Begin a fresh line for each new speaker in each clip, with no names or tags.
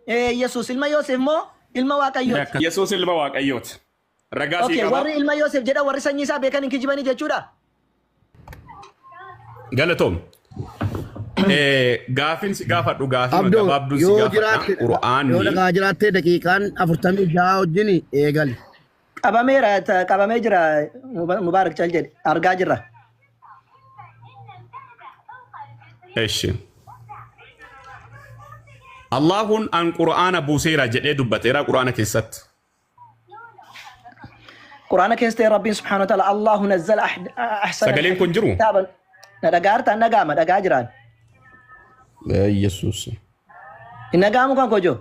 Yesuus ilma Yoosef moo ilma Waaqayyooti?
Yesuus ilma Waaqayyooti. Ragaa sii
Okay,
qaba.
warri ilma Yoosef jedhan warri sanyii isaa beekan hin kijibanii jechuudha.
Galatoom. Gaafin si gaafadhu gaafii
Abdoo
gabaabduun si
yoo
gaafadha.
jiraatte yoo
Qur'aanni
dhagaa jiraatte daqiiqaan 46 wajjin eegali.
Qabameera, qabamee jira. Mubaarak cal jedhe argaa jirra.
Eshi. Allahun an Qur'aana buuseera jedhee dubbateera Qur'aana keessatti.
Qur'aana keessatti Rabbiin subhaanahu wa ta'ala Allahu nazzala ahsana
Sagaleen kun jiru?
kitaaban. Na dhagaa hartaan dhagaama dhagaa jiraan.
Yesuus.
Hin dhagaamu kan kojo.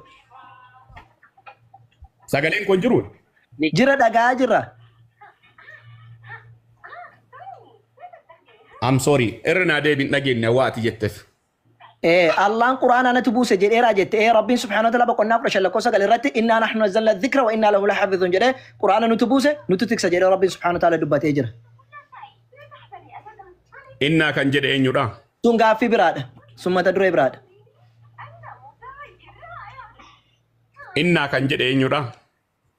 Sagaleen kun jiru?
Jira dhagaa jirra.
I'm sorry. Irra naa deebiin dhageenye waa ati jetteef.
Allaan Qur'aana natti buuse jedheera jette. Rabbiin subhaanahu wa ta'ala boqonnaa 15 lakkoofsa 9 irratti innaa nahnu nazzalna dhikra wa innaa lahu lahafidhun jedhee Qur'aana nuti buuse nuti tiksa jedhee Rabbiin subhaanahu wa ta'ala dubbatee jira.
Innaa kan jedhe eenyudha?
Sun gaaffii biraadha. Sun mata duree biraadha.
Innaa kan jedhe eenyudha?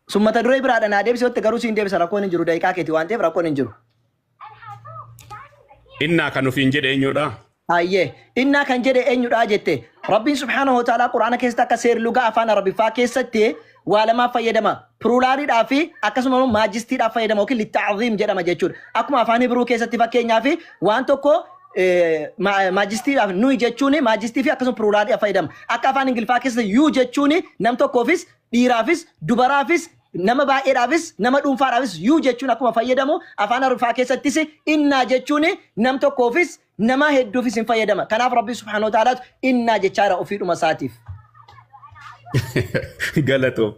Sun mata duree biraadha. Naa deebise yotte garuu siin deebisa, rakkoon hin jiru, daqiiqaa keeti waan ta'eef rakkoon hin jiru.
Innaa kan ofiin jedhe eenyudha?
Hayyee, innaa kan jedhe eenyudha jette. Rabbiin subhaanahu wa ta'ala Qur'aana keessatti akka seer lugaa afaan Arabiffaa keessatti waa lamaaf fayyadama. Pluraliidhaa fi akkasuma immoo majestyidhaaf fayyadama yookiin litta'ziim jedhama jechuudha. Akkuma afaan Hibruu keessatti fakkeenyaaf waan tokko majestydhaaf nuyi jechuun majesty fi akkasuma pluraliidhaaf fayyadama. Akka afaan Ingiliffaa keessatti you jechuun nam tokkoofis, dhiiraafis, dubaraafis, nama baay'eedhaafis, nama dhuunfaadhaafis you jechuun akkuma fayyadamu, afaan Arabiffaa keessattis innaa jechuun nam tokkoofis nama hedduufis hin fayyadama. Kanaaf Rabbi subhaanahu wa ta'alaatu innaa jechaadha ofiidhuma isaatiif.
Galatoom.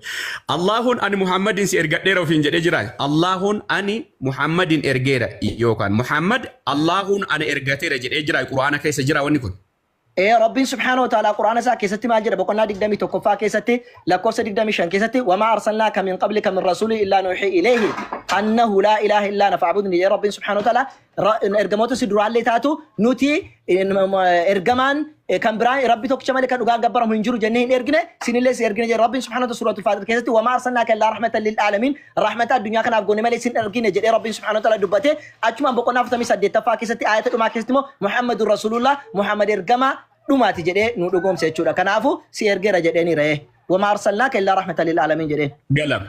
Allahun ani Muhammadin si ergadheera ofiin jedhee jira. Allahun ani Muhammadin ergeera yookaan Muhammad Allahun ani ergateera jedhee jira, Qur'aana keessa jira wanni kun.
Rabbiin subhaanahu wa ta'ala Qur'aana isaa keessatti maal jedha? Boqonnaa 21ffaa keessatti lakkoofsa 25 keessatti وما أرسلناك من قبلك من رسول إلا نوحي إليه أنه لا إله إلا أنا فاعبدني jedhee Rabbiin subhaanahu wa ta'ala ergamoota si duraallee taatu nuti ergamaan kan biraan Rabbi tokkicha malee kan dhugaan gabbaramu hin jiru jennee hin ergine, sinillee si ergine jedhe Rabbiin subhaanahu wa ta'ala suuratul Faatir keessatti. وما أرسلناك إلا رحمة للعالمين, rahmata addunyaa kanaaf goone malee sin ergine jedhee Rabbiin subhaanahu wa ta'ala dubbate. Achumaan boqonnaa 48ffaa keessatti ayata dhumaa keessatti immoo Muhammadur Rasulullah, Muhammad ergamaa dhumaati jedhee nu dhugoomse jechuudha. Kanaafuu si ergeera jedheeni ra'ee. وما أرسلناك إلا رحمة للعالمين jedheen.
Galam.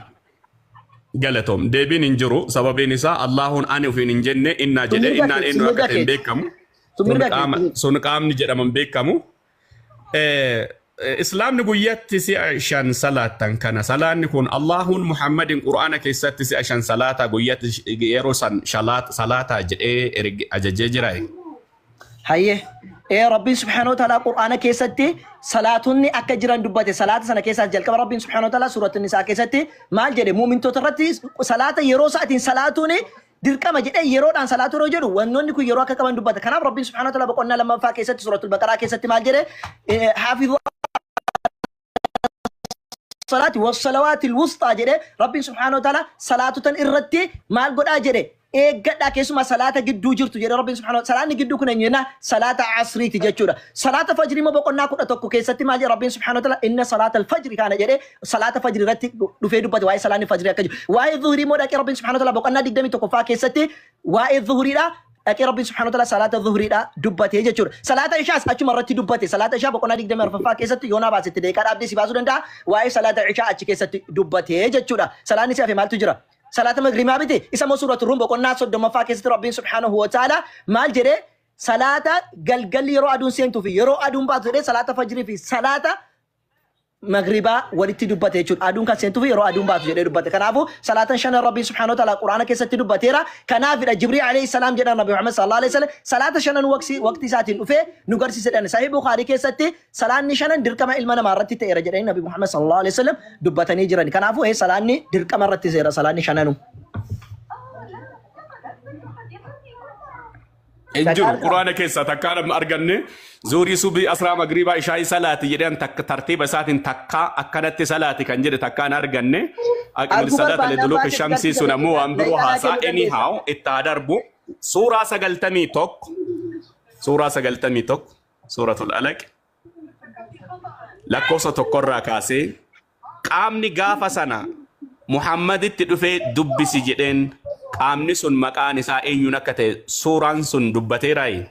Galatoom. Deebiin hin jiru. Sababiin isaa Allahun ani ofiin hin jenne, innaa jedhee
Sun mirga
innaan
keeti,
eenyu
sun
akka
mirga
ta'e hin
keeti.
beekamu.
Sun
Sun
mirga
qaama
keeti.
sun qaamni jedhama hin beekamu. Islaamni guyyaatti si'a shan salaattan kana, salaanni kun Allahun Muhammadin Qur'aana keessatti si'a shan salaataa guyyaatti yeroo san salaataa jedhee ajajee jira.
Hayyee. Rabbiin subhaanahu wa ta'ala Qur'aana keessatti salaatonni akka jiran dubbate. Salaata sana keessaa jalqaba Rabbiin subhaanahu wa ta'ala suuratu Nisaa keessatti maal jedhe? Muumintoota irratti salaata yeroo sa'atiin salaatuun dirqama jedhee, yeroodhaan salaatu yeroo jedhu wannoonni kun yeroo akka qaban dubbate. Kanaaf Rabbiin subhaanahu wa ta'ala boqonnaa lammaffaa keessatti suuratul Baqaraa keessatti maal jedhe? حافظوا الصلاة والصلاة الوسطى jedhe Rabbiin subhaanahu wa ta'ala. Salaatotan irratti maal godhaa jedhe? Eeggadhaa, keessumaa salaata gidduu jirtu jedhe Rabbiin subhaanahu wa Salaanni gidduu kun eenyu jennaa? Salaata asriiti jechuudha. Salaata fajrii immoo boqonnaa 11 keessatti maal jedhe Rabbiin subhaanahu wa ta'ala? إن صلاة الفجر كان jedhe. Salaata fajrii irratti dhufee dubbate waa'ee salaanni fajrii akka jiru. Waa'ee zuhurii immoo dhaqee Rabbiin subhaanahu wa ta'ala boqonnaa 21ffaa keessatti waa'ee zuhuriidha dhaqee Rabbiin subhaanahu wa ta'ala salaata zuhuriidha dubbatee jechuudha. Salaata ishaas achuma irratti dubbate. Salaata ishaa boqonnaa 24ffaa keessatti yoonaa baasetti deeqaa dhaabdee si baasuu danda'a. Waa'ee salaata ishaa achi keessatti dubbatee jechuudha. Salaanni si hafe maaltu jira? Salaata magriibaa miti. Isa immoo suuratu Ruum boqonnaa 30ffaa keessatti Rabbiin subhaanahu wa ta'ala maal jedhee? Salaata galgalli yeroo aduun seentuu fi yeroo aduun baatu jedhee salaata fajrii fi salaata magriibaa walitti dubbate jechuudha. Aduun kan seentuu fi yeroo aduun baatu jedhee dubbate. Kanaafuu salaatan shanan Rabbiin subhaanahu wa ta'ala Quraana keessatti dubbateera. Kanaafidha Jibriil alayhi salaam jedhan Nabi Muhammad sallallahu alayhi wasallam salaata shanan waqtii isaatiin dhufee nu garsiise jedhan. Sahih Bukhaarii keessatti salaanni shanan dirqama ilma namaa irratti ta'eera jedhanii Nabi Muhammad sallallahu alayhi wasallam dubbatanii jiran. Kanaafuu salaanni dirqama irratti seera salaanni shananu.
Hin jiru Quraana keessaa takkaa nama arganne zuurii, subii, asraa, magriibaa, ishaa'ii salaati jedhan takka tartiiba isaatiin takkaa akkanatti salaati kan jedhe takkaan arganne. أقم
Arguu
الصلاة
barbaannaan
لدلوك
baasee
الشمس
garsiisa
sun ammoo waan biroo
daqiiqaa
haasaa
kennuu dandeessa.
Anyhow, itti haa darbu. Suuraa 91, suuraa 91, suuratul Alaq. Lakkoofsa tokkorraa kaasee qaamni gaafa sana Muhammaditti dhufee dubbisi jedheen, qaamni sun maqaan isaa eenyuun akka ta'e suuraan sun dubbateeraayi?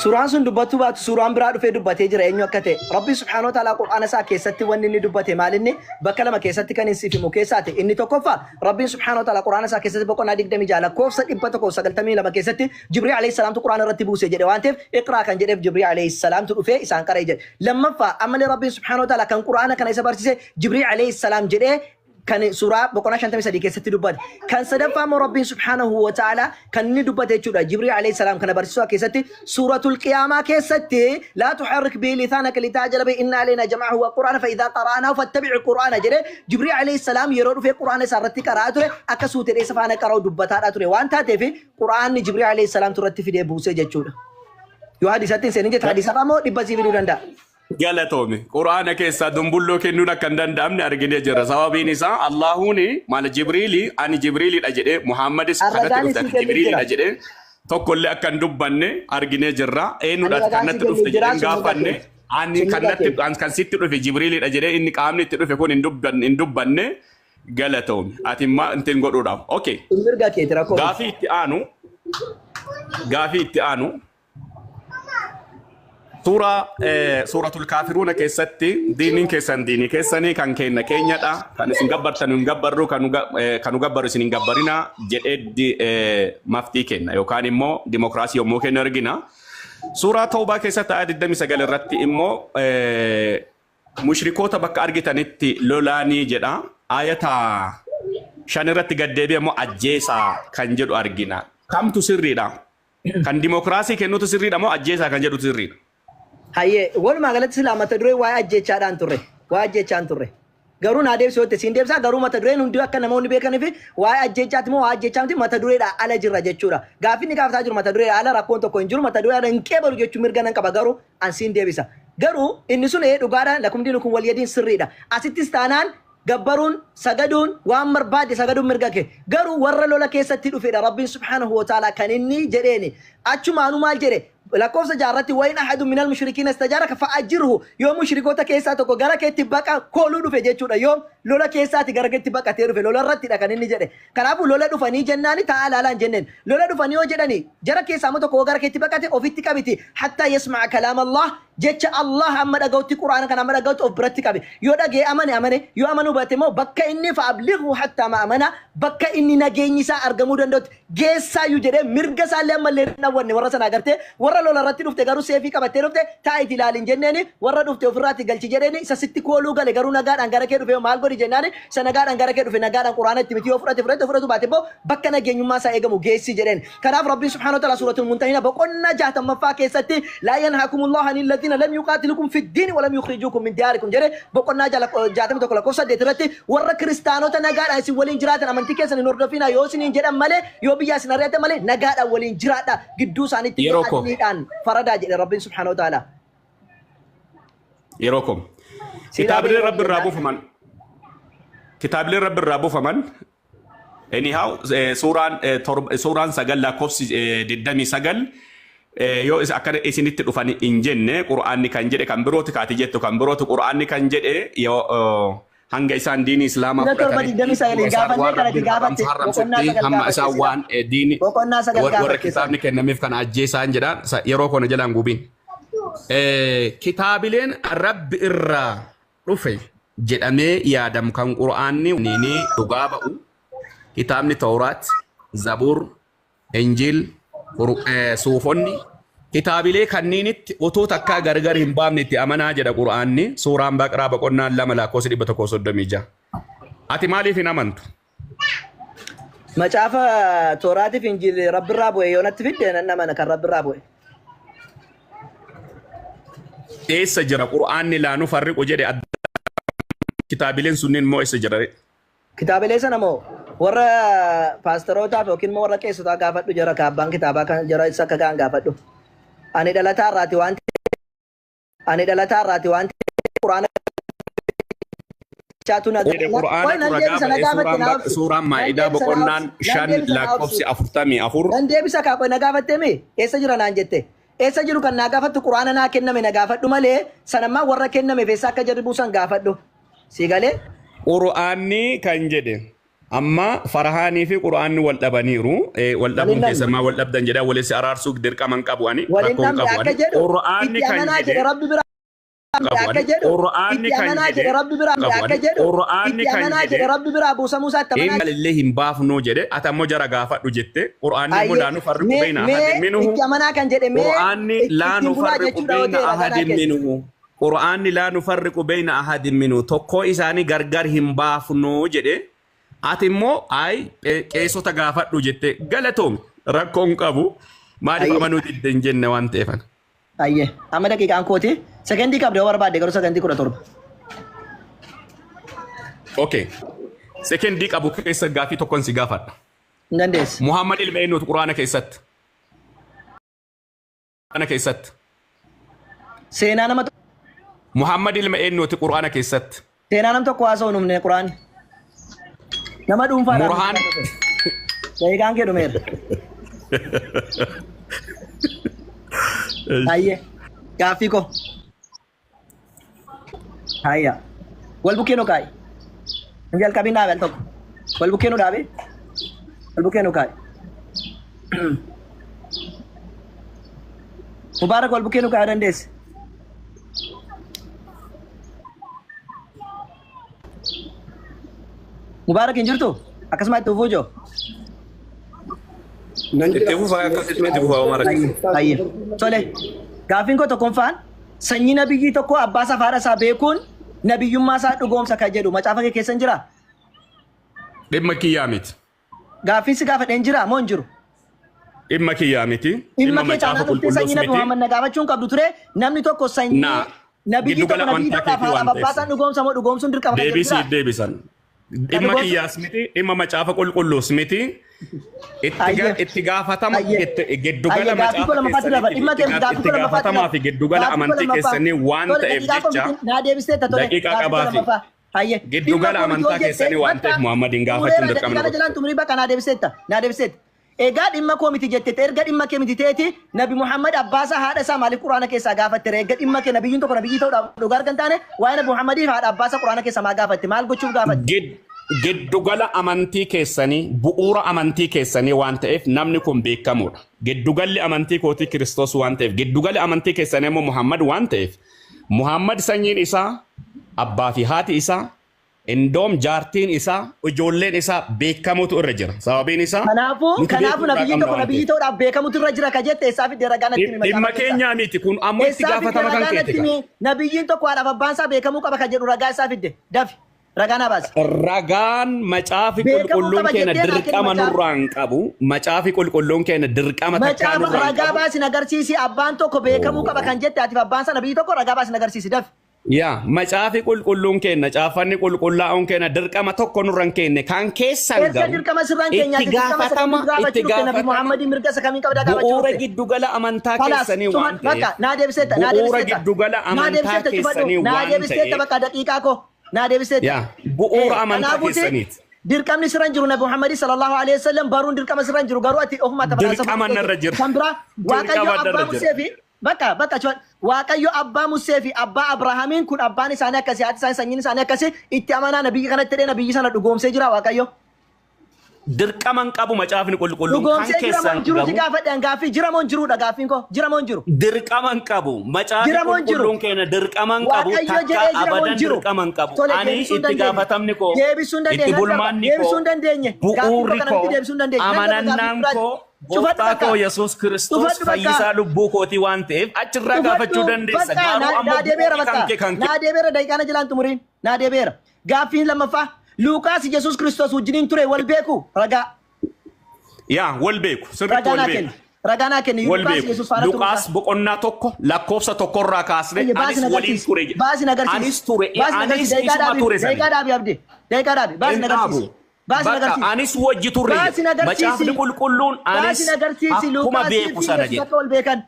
Suuraan sun dubbatuu baatu, suuraan biraa dhufee dubbatee jira eenyu akka ta'e. Rabbi subhaanahu wa ta'ala Qur'aana isaa keessatti wanni inni dubbate maal? Inni bakka lama keessatti kan inni siif himu keessaati. Inni tokkoffaa, Rabbiin subhaanahu wa ta'ala Qur'aana isaa keessatti boqonnaa 26 lakkoofsa 192 keessatti Jibriil alayhi salaamtu Qur'aana irratti buuse jedhe waan ta'eef, iqraa kan jedheef Jibriil alayhi salaamtu dhufee isaan qara'e jedhe. Lammaffaa, ammallee Rabbiin subhaanahu wa ta'ala kan Qur'aana kana isa barsiise Jibriil alayhi salaam jedhee kan suuraa boqonnaa 53 keessatti dubbate. Kan sadaffaa immoo, Rabbiin subhaanahu wa ta'ala kan inni dubbate jechuudha. Jibriil alayhi salaam kana barsiisuu keessatti suuratul Qiyaamaa keessatti "لا تحرك به لسانك لتعجل به إن علينا جمعه وقرآنه فإذا قرأناه فاتبع قرآنه" jedhee, Jibriil alayhi salaam yeroo dhufee Qur'aana isaa irratti qara'aa ture, akka suutee isa faana qara'u dubbataadhaa ture waan taateef, Qur'aanni Jibriil alayhi salaam irratti fidee buusee jechuudha. Yoo hadiisatti hin seenin jette, hadiisarraa immoo dhibba sii fiduu danda'a.
Galatoomi. Quraana keessaa dumbulloo kennuun akka hin danda'amne arginee jirra. Sababiin isaa Alaahuun maal Jibriili ani Jibriilidha jedhee, Muhammadis kanatti
Arragaan
dhufte
isii
ati
kennuuf
Jibriilidha
jira.
jedhee tokkollee akka hin dubbanne arginee jirra.
Ani
Eenyudha ati
ragaan
kanatti
sii
dhufte
kennuuf jira
jedheen
sun
gaafanne.
mudate.
Ani
Sun
kanatti
mudate.
kan sitti dhufe Jibriilidha jedhee inni qaamni itti dhufe kun hin dubbanne. Galatoomi. Ati immoo ittiin godhuudhaaf. Okay.
Sun mirga keeti, rakkoo miti.
Gaafii itti aanu. Gaafii itti aanu. Suuraa suuratul Kaafiruuna keessatti diiniin keessan diinii keessanii, kan keenya keenyadha, kan isin gabbartan hin gabbarru, kan nu gabbaru isin hin gabbarina jedhee maftii kenna yookaan immoo dimokiraasii yommuu kennu argina. Suuraa Tawbaa keessatti ayat 29 irratti immoo mushrikoota bakka argitanitti lolaanii jedha. Ayata 5 irratti gaddeebi'e immoo ajjeesaa kan jedhu argina. Kamtu sirriidha? Kan dimokiraasii kennutu sirriidha moo ajjeesaa kan jedhutu sirriidha?
Hayyee, walumaa galatti silaa mata duree waa'ee ajjechaadhaan turre. Waa'ee ajjechaan turre. Garuu naa deebisee yoo ta'e siin deebisaa, garuu mata dureen hundi akka namoonni beekanii fi waa'ee ajjechaati moo waa'ee ajjechaa miti, mata dureedhaa ala jirra jechuudha. Gaaffiin inni gaafataa jiru mata dureedhaa ala, rakkoon tokko hin jiru, mata duree ala hin qeebalu jechuun mirga nan qaba, garuu an siin deebisa. Garuu inni sun ee dhugaadhaan لكم دينكم ولي دين sirriidha. Asittis taanaan gabbaruun, sagaduun, waan barbaade sagaduun mirga kee. Garuu warra lola keessatti dhufedha Rabbiin subhaanahu wa ta'ala kan inni jedheeni. Achumaanuu maal jedhe? Lakkoofsa jaarratti "وإن أحد من المشركين استجارك فأجره", yoo mushrikoota keessaa tokko gara keetti baqa kooluu dhufe jechuudha. Yoo lola keessaati gara keetti baqatee dhufe, lola irrattidha kan inni jedhe. Kanaafuu lola dhufanii jennaani ta'a laalaan jenneen. Lola dhufanii yoo jedhani, jara keessaa immoo tokko yoo gara keetti baqate, ofitti qabiti حتى يسمع كلام الله, jecha Allah amma dhaga'utti, Quraana kana amma dhaga'utti of biratti qabe. Yoo dhagee amane amane, yoo amanuu baate immoo bakka inni فأبلغه حتى مأمنه, bakka inni nageenyi isaa argamuu danda'utti geessaayyuu jedhee, mirga isaallee ammallee hin hawwanne warra sana agartee. Warra lola irratti dhufte garuu seefii qabattee dhufte taa'iti ilaalin jenneeni, warra dhufte ofirraatti galchi jedheeni. Isa sitti kooluu gale garuu nagaadhaan gara kee dhufe maal godhi jennaani, isa nagaadhaan gara kee dhufe nagaadhaan Quraana itti miti, yoo fudhate fudhate, fudhatu baate immoo bakka nageenyummaa isaa eegamu geessi jedheen. Kanaaf Rabbiin subhaanahu wa ta'ala suuratul Mumtahina boqonnaa 60ffaa keessatti "لا ينهاكم الله عن الذين لم يقاتلوكم في الدين ولم يخرجوكم من دياركم" jedhe. Boqonnaa 61 lakkoofsa 8 irratti warra kiristaanota nagaadhaan isin waliin jiraatan amantii keessan hin hordofinaa yoo isiniin jedhan malee, yoo biyyaa isin ari'atan malee, nagaadhaan waliin jiraadha, gidduu isaaniitti
Yeroo koo.
adliidhaan faradaa jedhe Rabbiin subhaanahu wa ta'ala.
Yeroo koo. Kitaabileen Rabbi irraa buufaman. Kitaabileen Rabbi irraa buufaman. Anyhow, suuraan suuraan 9 lakkoofsi 29 yoo akkana isinitti dhufan hin jenne. Qur'aanni kan jedhe kan birooti, kaati jettu kan birooti. Qur'aanni kan jedhe yoo hanga isaan diinii Islaamaa
Sura 7
fudhatanitti
29
isaan
gaafannee
waan
kanatti
Rabbiin
gaafatte
haramsetti
boqonnaa 9
hamma
gaafatte
isaan
sila.
waan diinii
Boqonnaa 9
warra
gaafatte sana.
kitaabni kennameef kana ajjeesaan jedha. Yeroo kana jalaan gubiin. Kitaabileen Rabbi irraa dhufe jedhamee yaadamu kan Qur'aanni ni dhugaa ba'u kitaabni Tawraat, Zabuur, Injiil, Suufonni, kitaabilee kanniinitti utuu takkaa gargar hin baafne itti amanaa jedha Qur'aanni suuraan Baqraa boqonnaan 2 lakkoofsa 136. Ati maaliif hin amantu?
Macaafa Tooraatiif Injiil Rabbirraa bu'e yoo natti fidde nan amana, kan Rabbirraa bu'e.
Eessa jira Qur'aanni لا نفرق jedhe adda kitaabileen sunniin immoo eessa jira?
Kitaabilee sana moo warra paastorootaaf yookiin immoo warra qeessotaa gaafadhu, jara ka abbaan kitaabaa kan jara isa akka ga'an gaafadhu. Ani dhalataa irraati waan Quraana chaatu na
Jedhe
Qoy
Qur'aanatu
nan
ragaa
deebisa na
ba'e
gaafatte
suuraan
na obsi.
suuraan
Nan
Maa'idaa
deebisa na
boqonnaan
obsi. Nan
5
deebisa na
lakkoofsi
obsi.
44.
Nan deebisa kaa, qoy na gaafattee mi eessa jira naan jette. Eessa jiru kan naa gaafattu Quraana naa kenname na gaafadhu malee sanammaa warra kenname feessa akka jarri buusan gaafadhu. Si galee?
Qur'aanni kan jedhe amma Farhaanii fi Qur'aanni wal dhabaniiru. Wal dhabuun
Waliin dhabne.
keessa maa wal dhabdan jedha waliin araarsuu dirqama hin qabu ani
Waliin
rakkoo hin
dhabne
qabu
akka
ani.
jedhu
Qur'aanni
itti
kan
amanaa
jedhe
jedhe rabbi bira
qabu
akka
ani.
jedhu
Qur'aanni
itti
kan
amanaa
jedhe
jedhe rabbi bira
qabu
akka
ani.
jedhu
Qur'aanni
itti
kan
amanaa jedhe
jedhe
rabbi biraa buusamuu isaa itti amanaa
illee hin baafnuu jedhe ati ammoo jara gaafadhu jette Qur'aanni immoo
Ayyee
laa nufarriqu
mee
beeyna
mee
ahadin minhu
itti amanaa kan jedhe mee
Qur'aanni laa
ittiin bulaa
nufarriqu
jechuudha yoo
beeyna
ta'e ragaa naa
ahadin
kenni.
minhu Qur'aanni laa nufarriqu beeyna ahadin minhu tokkoo isaanii gargar hin baafnuu jedhe ati immoo ay qeessota gaafadhu jette galatoom rakkoo hin qabu maaliif
Ayyee
amanuu didde hin jenne waan ta'eefan.
ayyee amma daqiiqaan kooti sekendii qabde yoo barbaadde garuu sekendii 17.
Okay. Sekendii qabu keessa gaaffii tokkoon si gaafadha.
Hin dandeessi.
Muhammad ilma eenyuutu Qur'aana keessatti? Qur'aana keessatti.
Seenaa nama
Muhammad ilma eenyuuti Qur'aana keessatti?
seenaa nam tokko haasa'u numne Quraanni. Nama dhuunfaadhaan
Murhaan
kan dhufe. Daqiiqaan kee dhumeera. Ayyee gaaffii koo. Hayya. Wal bukkee nu kaa'i. Hin jalqabin dhaabe al tokko. Wal bukkee nu dhaabe. Wal bukkee nu kaa'i. Mubaarak wal bukkee nu kaa'uu dandeessi. Mubaarak hin jirtu? Akkasuma itti fufuu joo?
Nan
Itti
jira.
fufaa akkasitti itti fufaa Umar.
Ayyee ayyee. Tole. Gaaffiin koo tokkoffaan sanyii nabiyyii tokko abbaa isaa fi haadha isaa beekuun nabiyyummaa isaa dhugoomsa kan jedhu macaafa kee keessa hin jiraa?
Dhimma kiyyaa miti.
Gaaffiin si gaafadhe hin jiraa moo hin jiru?
Dhimma kiyyaa miti.
Dhimma
Dhimma
kee
macaafa
taanaan dhuftee
qulqulluus
sanyii nabi
miti.
Muhammad na gaafachuu hin qabdu ture namni tokko sanyii
Na
nabiyyii tokko
giddugala
nabiyyii
amantaa
tokko
keetii
haadhaaf
waan
abbaa
ta'eef.
isaan dhugoomsa moo dhugoomsuun dirqama kan jedhu
Deebii
jiraa?
siif deebisan.
Kan
Dhimma
dhugoomsu
kiyyaas miti, dhimma macaafa qulqulluus miti.
Ayyee
Itti gaafatama
ayyee
giddugala
ayyee gaaffii koo
macaafa
lammaffaatti darba
keessaniitii fi
dhimma kee gaaffii
itti
koo lammaffaatti
gaafatamaa
darba
fi giddugala
gaaffii koo
amantii
lammaffaa
keessanii waan
tole
ta'eef
daqiiqaa koo
jecha
miti naa deebisteetta tole
daqiiqaa
gaaffii koo
qabaafi.
lammaffaa ayyee dhimma
Giddugala
koo miti yoo
amantaa
jette
keessanii waan
bakka
ta'eef Muhammadiin gaafachuun
xumureera
dirqama
daqiiqaa
na
jalaan xumurii bakka naa deebisteetta naa deebisteetta. Egaa dhimma koo miti jette erga dhimma kee miti ta'eeti nabi Muhammad abbaa isaa haadha isaa maaliif quraana keessaa gaafatte erga dhimma kee nabiyyiin tokko nabiyyii ta'uudhaaf dhugaa argan taane waa'ee nabi Muhammadiif haadha abbaa isaa quraana keessaa maa gaafatte maal gochuuf gaafatte?
Giddugala amantii keessanii bu'uura amantii keessanii waan ta'eef namni kun beekamuudha. Giddugalli amantii kootii Kiristoos waan ta'eef giddugalli amantii keessanii immoo Muhammad waan ta'eef Muhammad sanyiin isaa abbaa fi haati isaa indoom jaartiin isaa ijoolleen isaa beekamutu irra jira. Sababiin isaa
Kanaafuu
nuti
kanaafuu
beekuu irraa
nabiyyiin
qabna
tokko
waan
nabiyyii
ta'eef.
ta'uudhaaf beekamutu irra jira ka jette eessaa fidde ragaa natti himi
Dhimma
macaafa keessaa.
keenyaa miti kun ammoo itti
Eessaa fidde
gaafatama kan
ragaa
keeti
natti
kan.
himi nabiyyiin tokko haadhaaf abbaan isaa beekamuu qaba ka jedhu ragaa isaa fidde dafi ragaa naa baasi.
Ragaan macaafi
Beekamuu
qulqulluun
qaba
keenya
jettee naa kenni
dirqama
macaafa.
nurraa hin qabu. Macaafi qulqulluun keenya dirqama takkaa
Macaafa
nurraa hin
ragaa
qabu.
baasin agarsiisi abbaan tokko beekamuu qaba kan jette atiif abbaan isaa nabiyyi tokko ragaa baasin agarsiisi dafi.
Yaa macaafi qulqulluun keenya caafanni qulqullaa'uun keenya dirqama tokko nurra hin keenye kan keessan
Erga
garuu
dirqama sirraan
itti
keenyaati dirqama isa kamiin
gaafatama itti
gaafachuu dhufte nabi
gaafatama
Muhammadiin mirga isa kamiin qabda gaafachuu
bu'uura
dhufte.
giddugala amantaa
Kalaas
keessanii
cuma
waan
bakka
ta'eef
naa deebiseetta naa
bu'uura
deebiseetta
giddugala
naa
amantaa
deebiseetta cufadhu
keessanii
naa
waan
deebiseetta
ta'eef
bakka daqiiqaa koo naa deebiseetta.
yaa bu'uura amantaa
Kanaafuuti
keessaniiti.
dirqamni sirra hin jiru nabi Muhammad sallallahu alaihi wasallam baruun dirqama sirra hin jiru garuu ati ofuma tabalaa
Dirqama narra jira.
Kan biraa Waaqayyo
Dirqama narra
abbaa
jira.
Musee fi bakka bakka cufadhu Waaqayyo abbaa Musee fi abbaa Abrahaamiin kun abbaan isaanii akkasii haati isaanii sanyiin isaanii akkasii itti amanaa nabiyyi kanatti jedhee nabiyyi sana dhugoomsee jira Waaqayyo.
Dirqama hin qabu macaafni qulqulluun kan
Dhugoomsee jira moo
keessan
hin jiru si
garuu
gaafadhe gaaffii jira moo hin jiruudha gaaffiin koo jira moo hin jiru.
dirqama hin qabu. Macaafni
Jira moo hin jiru?
qulqulluun keenya dirqama hin qabu.
Waaqayyo
Takka
jedhee jira moo hin
abadan
jiru?
dirqama hin qabu.
Tole
Ani
deebisuu hin
itti
dandeenye.
gaafatamni koo,
Deebisuu hin
itti
dandeenye. Nan darba.
bulmaanni koo,
Deebisuu hin dandeenye. Gaaffii koo
bu'uurri
kana miti
koo,
deebisuu hin dandeenye. Nan darba gaaffii
amanannaan
biraatti.
koo,
Cufadhu
gooftaa
bakka.
koo Yesuus Kiristoos
Cufadhu bakka.
fayyisaa lubbuu kootii waan ta'eef achirraa gaafachuu
Cufadhu
dandeessa.
bakka.
Garuu
Naa
ammoo
naa deebi'eera
bu'uurri kan
bakka.
kee kan kee.
Naa deebi'eera daqiiqaa na jalaan xumuriin. Naa deebi'eera. Gaaffiin lammaffaa Luuqaas Yesuus Kiristoos wajjiniin ture wal beeku ragaa.
Yaa wal beeku sirriitti
Ragaa
wal
naa
beeku.
kenni. Ragaa naa kenni.
Wal
Luuqaas
beeku.
Yesuus faana turuu
Luqaas
isaa.
boqonnaa tokko lakkoofsa tokkorraa kaasne
Ayye, baasi
anis
na
waliin
agarsiisi.
ture jedhe.
Baasi na agarsiisi.
Anis ture.
Baasi na
Anis
agarsiisi. Daqiiqaa
isuma
dhaabi.
ture sani.
Daqiiqaa dhaabi abdi. Daqiiqaa dhaabi. Baasi
Hin
na agarsiisi.
dhaabu.
Baasi na
Bakka
agarsiisi.
anis wajji turre
Baasi
jedhe.
na agarsiisi.
Macaafni qulqulluun anis
Baasi na agarsiisi.
akkuma
Luuqaasii
beeku
fi
sana
Yesuus
jedhe.
akka wal beekan.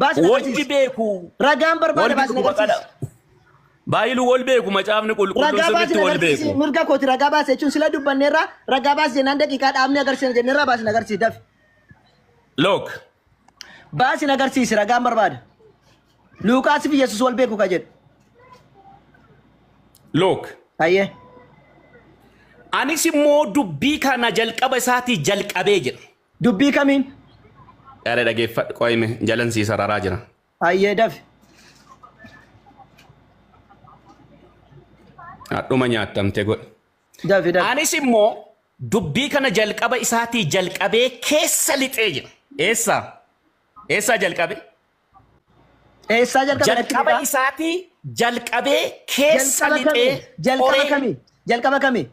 Baasi na
Wajji
agarsiisi.
beeku.
Ragaan barbaada
Wal
baasi na
beeku baqadha.
agarsiisi.
Baay'iluu wal beeku macaafni qulqulluun
Ragaa baasi
sirriitti
na
wal
agarsiisi.
beeku.
Mirga kooti ragaa baasi jechuun sila dubbanneerra ragaa baasi jennaan daqiiqaa dhaabnee agarsiisna jenneerra baasi na agarsiisi dafi.
Look.
Baasin agarsiisi ragaan barbaada. Luuqaas fi Yesuus wal beeku ka jedhu.
Look.
Hayyee.
Anis immoo dubbii kana jalqaba isaatii jalqabee jedha.
Dubbii kamiin?
Yaada dhageeffadhu qo'ime jalan sii sararaa jira.
Hayyee dafi.
Hadhuma nyaattamte godhe.
Dafi dafi.
Anis immoo dubbii kana jalqaba isaatii jalqabee keessa lixee jira. Eessa? Eessaa jalqabe?
Eessaa jalqabe natti
Jalqaba
himi?
isaatii jalqabee keessa
Jalqaba
lixee
kamii? Jalqaba
qoree.
kamii? Jalqaba kamii?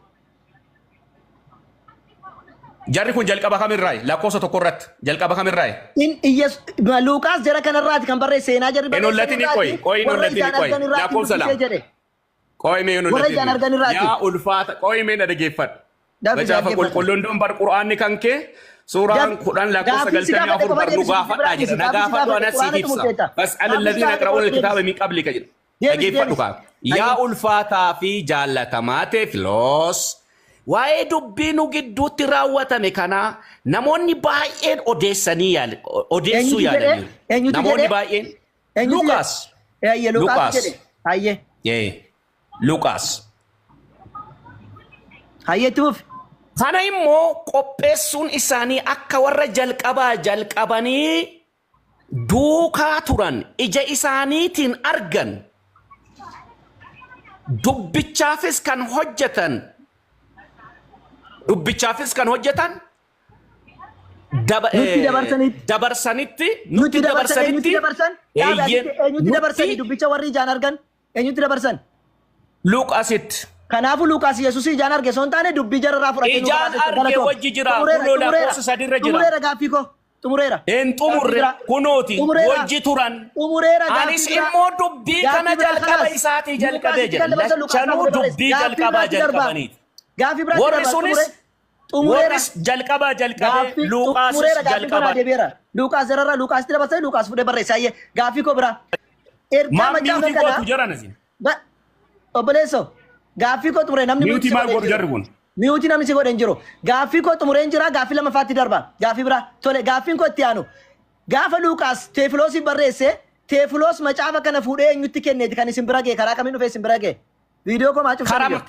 Jarri kun jalqaba kamirraayi? Lakkoofsa tokko irratti jalqaba kamirraayi?
In Iyyesu Luuqaas jara kanarraati kan barreesse seenaa jarri
Hin
barreesse
hollatini qoyi, qoyi hin
warra
hollatini
ijaan
qoyi.
argan irraati
Lakkoofsa
dubbisee
2.
jedhe.
Qoyi mee hin
Warra ijaan
hollatini.
argan irraati.
Yaa ulfaata qoyi mee na dhageeffadhu.
Dafi
Macaafa
dhaggeeffadhu.
qulqulluun duun bar qur'aanni kan kee suuraan
Daf-
10 lakkoofsa
Gaaffii si gaafadhe
94
qofa
bar nu
deebisi
gaafadhaa
biraa
jedha.
dhiisi.
Na
Gaaffii si
gaafadhu
gaafadhe
anas siif
quraanatu
ibsa.
murteessa.
Fas'al
Gaaffii si
alladhiina
gaafadhe
yaqra'uuna
qofa
alkitaaba
deebisi.
min qablika jedha.
Deebisi
Dhageeffadhu
deebisi.
kaa. Yaa
Hayyee.
ulfaataa fi jaallatamaa Teefiloos. Waa'ee dubbii nu gidduutti raawwatame kanaa namoonni baay'een odeessanii odeessuu
Eenyutu jedhee?
yaalaniiru.
Eenyutu
Namoonni
jedhee?
baay'een
Eenyutu jedhe?
Luqaas.
Hayyee Luuqaas
Luqaas.
jedhe. Hayyee.
Ee, Luqaas.
Hayyee itti fufi.
Kana immoo qopheessuun isaanii akka warra jalqabaa jalqabanii duukaa turan ija isaaniitiin argan dubbichaafis kan hojjetan dubbichaafis kan hojjetan
Nutti dabarsanitti.
dabarsanitti
Nutti dabarsan eenyutti dabarsan? Dhaabe
eeyyeen
asitti eenyutti dabarsani
nutti
dubbicha warri ijaan argan eenyutti dabarsan?
Luqaasitti
Kanaafuu Luuqaas Yesuus ijaan arge osoo hin taane dubbii jararraa fudhatee nu
ijaan
barreesse.
arge
Galatoom.
wajji jira
Xumureera
kunoo
xumureera
lakkoofsa 3rra jira
xumureera gaaffii koo xumureera.
hin
Gaaffii
xumurre
biraa
kunooti
xumureera
wajji turan
xumureera gaaffii
anis
biraa
immoo dubbii kana
gaaffii biraa
jalqaba
kanaas
isaatii jalqabee
Luuqaasitti
jedha
kan dabarsan Luuqaas
lachanuu
fuudhee barreesse.
dubbii
Gaaffii
jalqabaa
biraatti darbaa.
jalqabaniiti
Gaaffii biraatti
warri
darbaa
sunis
xumureera.
warris jalqabaa jalqabee
Gaaffii
Luuqaasis
xumureera gaaffii kanaa
jalqabaa
deebi'eera. Luuqaas jararraa Luuqaasitti dabarsanii Luuqaas fuudhee barreesse. Hayyee gaaffii koo biraa. Ergaa
maal
macaafa
miutii
kanaa
gootu jaran isin
Obboleessoo gaaffii koo xumuree namni miutii
miutii
si
maal
godhe hin
godhu
jiru.
jarri kun
Miutii namni si godhe hin jiru. Gaaffii koo xumuree hin jira gaaffii lamaffaatti darba. Gaaffii biraa tole gaaffiin koo itti aanu. Gaafa Luuqaas Teefiloosiif barreesse Teefiloos macaafa kana fuudhee eenyutti kenneeti kan isin bira ga'e karaa kamiin dhufee isin bira ga'e. Viidiyoo koo maa cuftanii
karaa
jiru?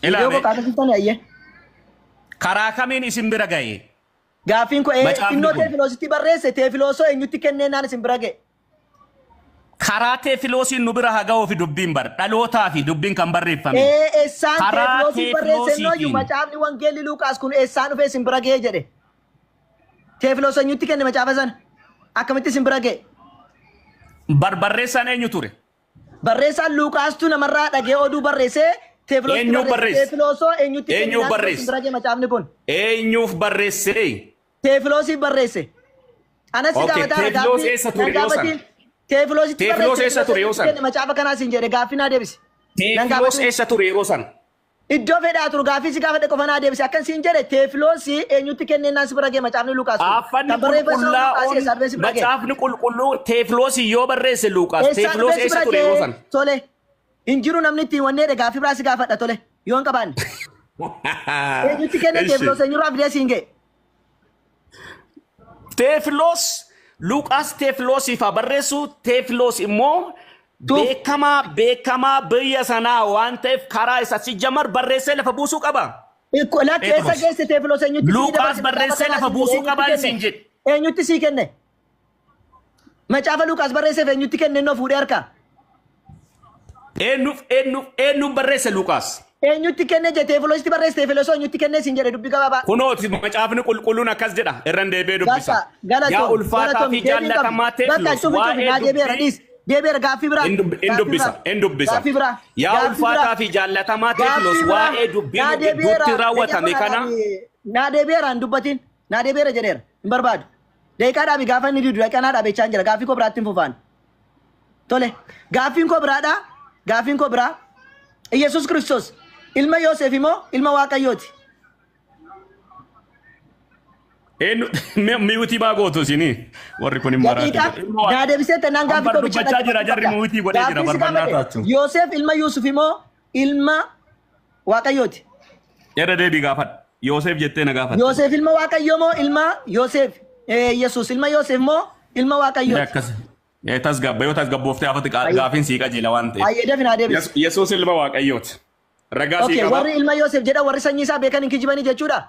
Viidiyoo koo
ilaame
kaasa cuftanii ayyee.
karaa kamiin isin bira ga'e
Gaaffiin koo
macaafni
innoo
kun
Teefiloositti barreesse Teefiloosoo eenyutti kennee naan isin bira ga'e.
karaa teefiloosiin nu bira haa ga'uu fi dubbiin bar dhalootaa fi dubbiin kan barreeffame
Eessaan
karaa
Teefiloosiif barreesse innooyyuu
teefiloosiitiin
macaafni wangeelli Luuqaas kun eessaan dhufee isin bira ga'e jedhe. Teefiloos eenyutti kenne macaafa sana? Akkamitti isin bira ga'e?
Barreessaan eenyu ture?
Barreessaan Luuqaastu namarraa dhagee oduu barreessee Teefiloositti
Eenyuuf
barreesse.
barreesse?
Teefiloosoo eenyutti
Eenyuuf
kenninaan isin
barreesse?
bira ga'e macaafni kun?
Eenyuuf barreesse?
Teefiloosiif barreesse. Anas si
Okay,
gaafataara
Teefiloos
gaaffii
eessa ture
nan
yoo san?
gaafatiin. Teefiloositti
Teefiloos
barreesse
eessa
Teefiloos
ture yoo
eenyutti
san?
kenne macaafa kanaa siin jedhe gaaffii naa deebisi. Nan
Teefiloos
gaafatiin.
eessa ture yeroo san?
Iddoo fedhaa turu gaaffii si gaafadhe qofa naa deebisi. Akkan siin jedhe Teefiloosii eenyutti kenneenaan si bira ga'e macaafni Luuqaas kun?
Caaffanni
Kan barreeffame Luuqaas
qulqullaa'oon
eessaa dhufee si bira ga'e?
macaafni qulqulluu Teefiloosii yoo barreesse Luuqaas
Eessaan
Teefiloos
dhufee si
eessa
bira
ture yeroo
ga'e?
san?
Tole. Hin jiru namni ittiin wanneedha gaaffii biraa si gaafadha tole. Yoo hin qabaanne. Eenyutti kenne
Eshi.
Teefiloos eenyurraa fidee siin ga'e?
Teefiloos Luuqaas Teefiloosiif haa barreessu Teefiloos immoo
Tuuf.
beekamaa beekamaa biyya sanaa waan ta'eef karaa isa si jamar barreessee lafa buusuu qaba.
Lakki eessa
Phexros.
geesse Teefiloos eenyutti sii
Luuqaas
dabarse macaafa
barreessee
kanaa
lafa
siin jedhe
buusuu
eenyutti
qabaan
kenne?
siin jedhe.
Eenyutti sii kenne? Macaafa Luuqaas barreesseef eenyutti kenne innoo fuudhee harkaa?
Eenyuuf eenyuuf eenyuuf barreesse Luuqaas?
Eenyutti kenne je Teefiloositti barreesse Teefiloosoo eenyutti kenne siin jedhe dubbii gabaabaa.
Kunooti macaafni qulqulluun akkas jedha irran deebi'ee dubbisa.
Bakka
Yaa
galatoom
ulfaataa
galatoom
fi
deebii hin qabdu.
jaallatamaa
Bakka
Teefiloos
cufi cufi
waa'ee
naa deebi'eera
dubbii
dhiis deebi'eera gaaffii biraa
in
gaaffii
dubbisa
biraa
in dubbisa.
gaaffii biraa
Yaa
gaaffii
ulfaataa
biraa
fi jaallatamaa Teefiloos
gaaffii biraa
waa'ee dubbii
naa
nu gidduutti
deebi'eera daqiiqaa
raawwatame
naa
kana
dhaabi naa deebi'eera hin dubbatin naa deebi'eera jedheera hin barbaadu. Daqiiqaa dhaabi gaafa inni didu daqiiqaa naa dhaabechaa hin jira gaaffii koo biraatti hin fufaan. Tole gaaffiin koo biraadha gaaffiin koo biraa Iyyasuus Kiristoos ilma Yoosef immoo ilma Waaqayyooti.
Eenyu mi'uutii maa gootu isinii warri kun hin maraatu.
Daqiiqaa naa deebisee tannaan gaaffii
Ambar
koo bicha
dubbachaa jira
dhaggeeffachuu
jarri
qabda.
mi'uutii godhee jira
Gaaffii si
barbannaa
gaafadhe
taachuu.
Yoosef ilma Yuusuf immoo ilma Waaqayyooti.
Irra deebii gaafadha. Yoosef jettee na gaafatte.
Yoosef ilma Waaqayyoo moo ilma Yoosef? Yesuus ilma Yoosef moo ilma Waaqayyooti?
Akkas. Tasgabba yoo tasgabbooftee hafati gaafiin sii qajeela waan ta'eef.
Ayyee, dafin haa deebisu.
Yesuus ilma Waaqayyooti. Ragaa sii
Okay,
qaba.
warri ilma Yoosef jedhan warri sanyii isaa beekan hin kijibanii jechuudha.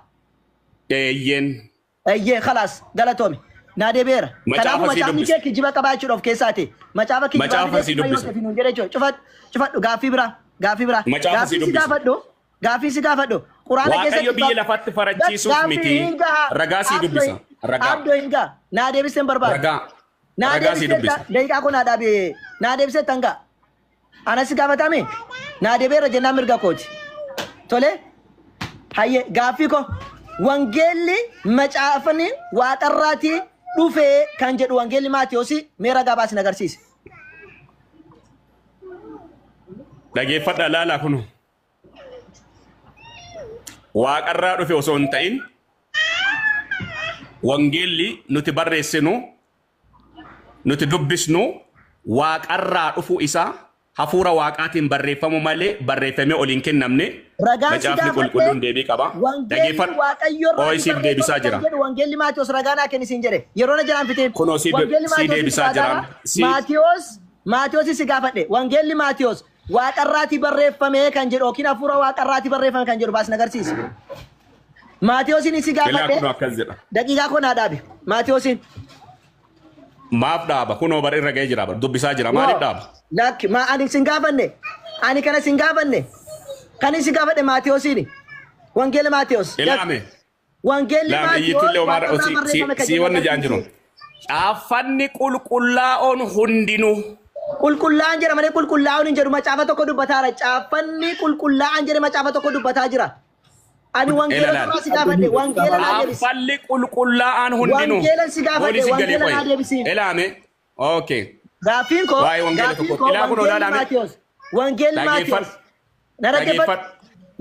Eeyyeen.
Eeyyee, khalaas, galatoomi. Naa deebi'eera.
Macaafa
Kanaafuu
sii
macaafni
dubbisa.
kee kijiba qabaa jechuudha of keessaati. Macaafa kijibaa
Macaafa
fidee
sii
ilma
dubbisa.
Yoosef nuun jedhe jechuudha. Cufadhu, cufadhu, gaaffii biraa. Gaaffii biraa.
Macaafa sii
Gaaffii si
dubbisa.
gaafadhu. Gaaffii si gaafadhu. Quraana
Waaqayyo
keessatti
biyya lafatti farachiisuuf
Gaaffii
miti.
hin gaha.
Ragaa sii dubbisa. Ragaa.
Abdoo, hin gaha. Naa deebisee hin barbaadu.
Ragaa.
Naa
Ragaa sii
deebisee
dubbisa.
daqiiqaa kun naa dhaabe. Naa deebisee tangaa. Ana si gaafatame? Naa deebi'eera jennaan mirga kooti. Tole? Hayyee, gaaffii koo. Wangeelli macaafni waaqarraatii dhufee kan jedhu wangeelli Maatiyoosi mee ragaa baasi agarsiisi.
Dhageeffadhaa, laalaa kunu. Waaqarraa dhufe osoo hin ta'in, wangeelli nuti barreessinu, nuti dubbisnu, waaqarraa dhufuu isaa hafuura waaqaatiin barreeffamu malee barreeffamee ol hin kennamne.
Ragaan si
Macaafni
gaafadhe
qulqulluun deebii qaba.
wangeelli
Dhageeffadhu.
waaqayyoorraa
Ooyi, siif deebisaa jira.
jedhu wangeelli Maatiyos ragaa naa kenni siin jedhe. Yeroo na jalaan fiteen.
Kunoo
Wangeelli
sii
Maatiyos
deebisaa jiraan.
Maatiyos, Maatiyos si gaafadhe. Wangeelli Maatiyos waaqarraatii barreeffame kan jedhu yookiin hafuura waaqarraatii barreeffame kan jedhu baasni agarsiisi. Maatiyoosin si
Ilaa,
gaafadhe.
kunoo akkas jedha.
Daqiiqaa koo naa dhaabi. Maatiyoosin.
Maaf dhaaba? Kunoo bara irra ga'ee jira. Dubbisaa jira. Maaliif dhaaba?
Lakki, ma ani sin gaafanne. Ani kana sin gaafanne. Kan si gaafadhe Maatiyoosiini. Wangeela Maatiyos.
Ilaame.
Wangeelli
Laame iyyitullee homaadha.
waaqarraa barreeffame kan
Si
jedhu
wanni jaan jiru. Caaffanni qulqullaa'oon hundinuu.
Qulqullaa'an jedha malee qulqullaa'uun hin jedhu, macaafa tokko dubbataara. Caaffanni qulqullaa'an jedhe macaafa tokko dubbataa jira. Ani wangeela
Ilaala.
duraa si gaafadhe, wangeela naa deebisi.
Caaffanni qulqullaa'aan hundinuu.
Wangeela si gaafadhe,
Poolisii galee
wangeela naa
qoyi.
deebisi.
Ilaame. Okay.
Gaaffiin koo,
Waa'ee wangeela
gaaffiin
tokko.
koo,
Ilaa, kunoo
wangeelli
ilaalaame.
Maatiyos. Wangeelli Maatiyos.
Dhageeffadhu.
Na dhaggeeffadhu.
Dhageeffadhu.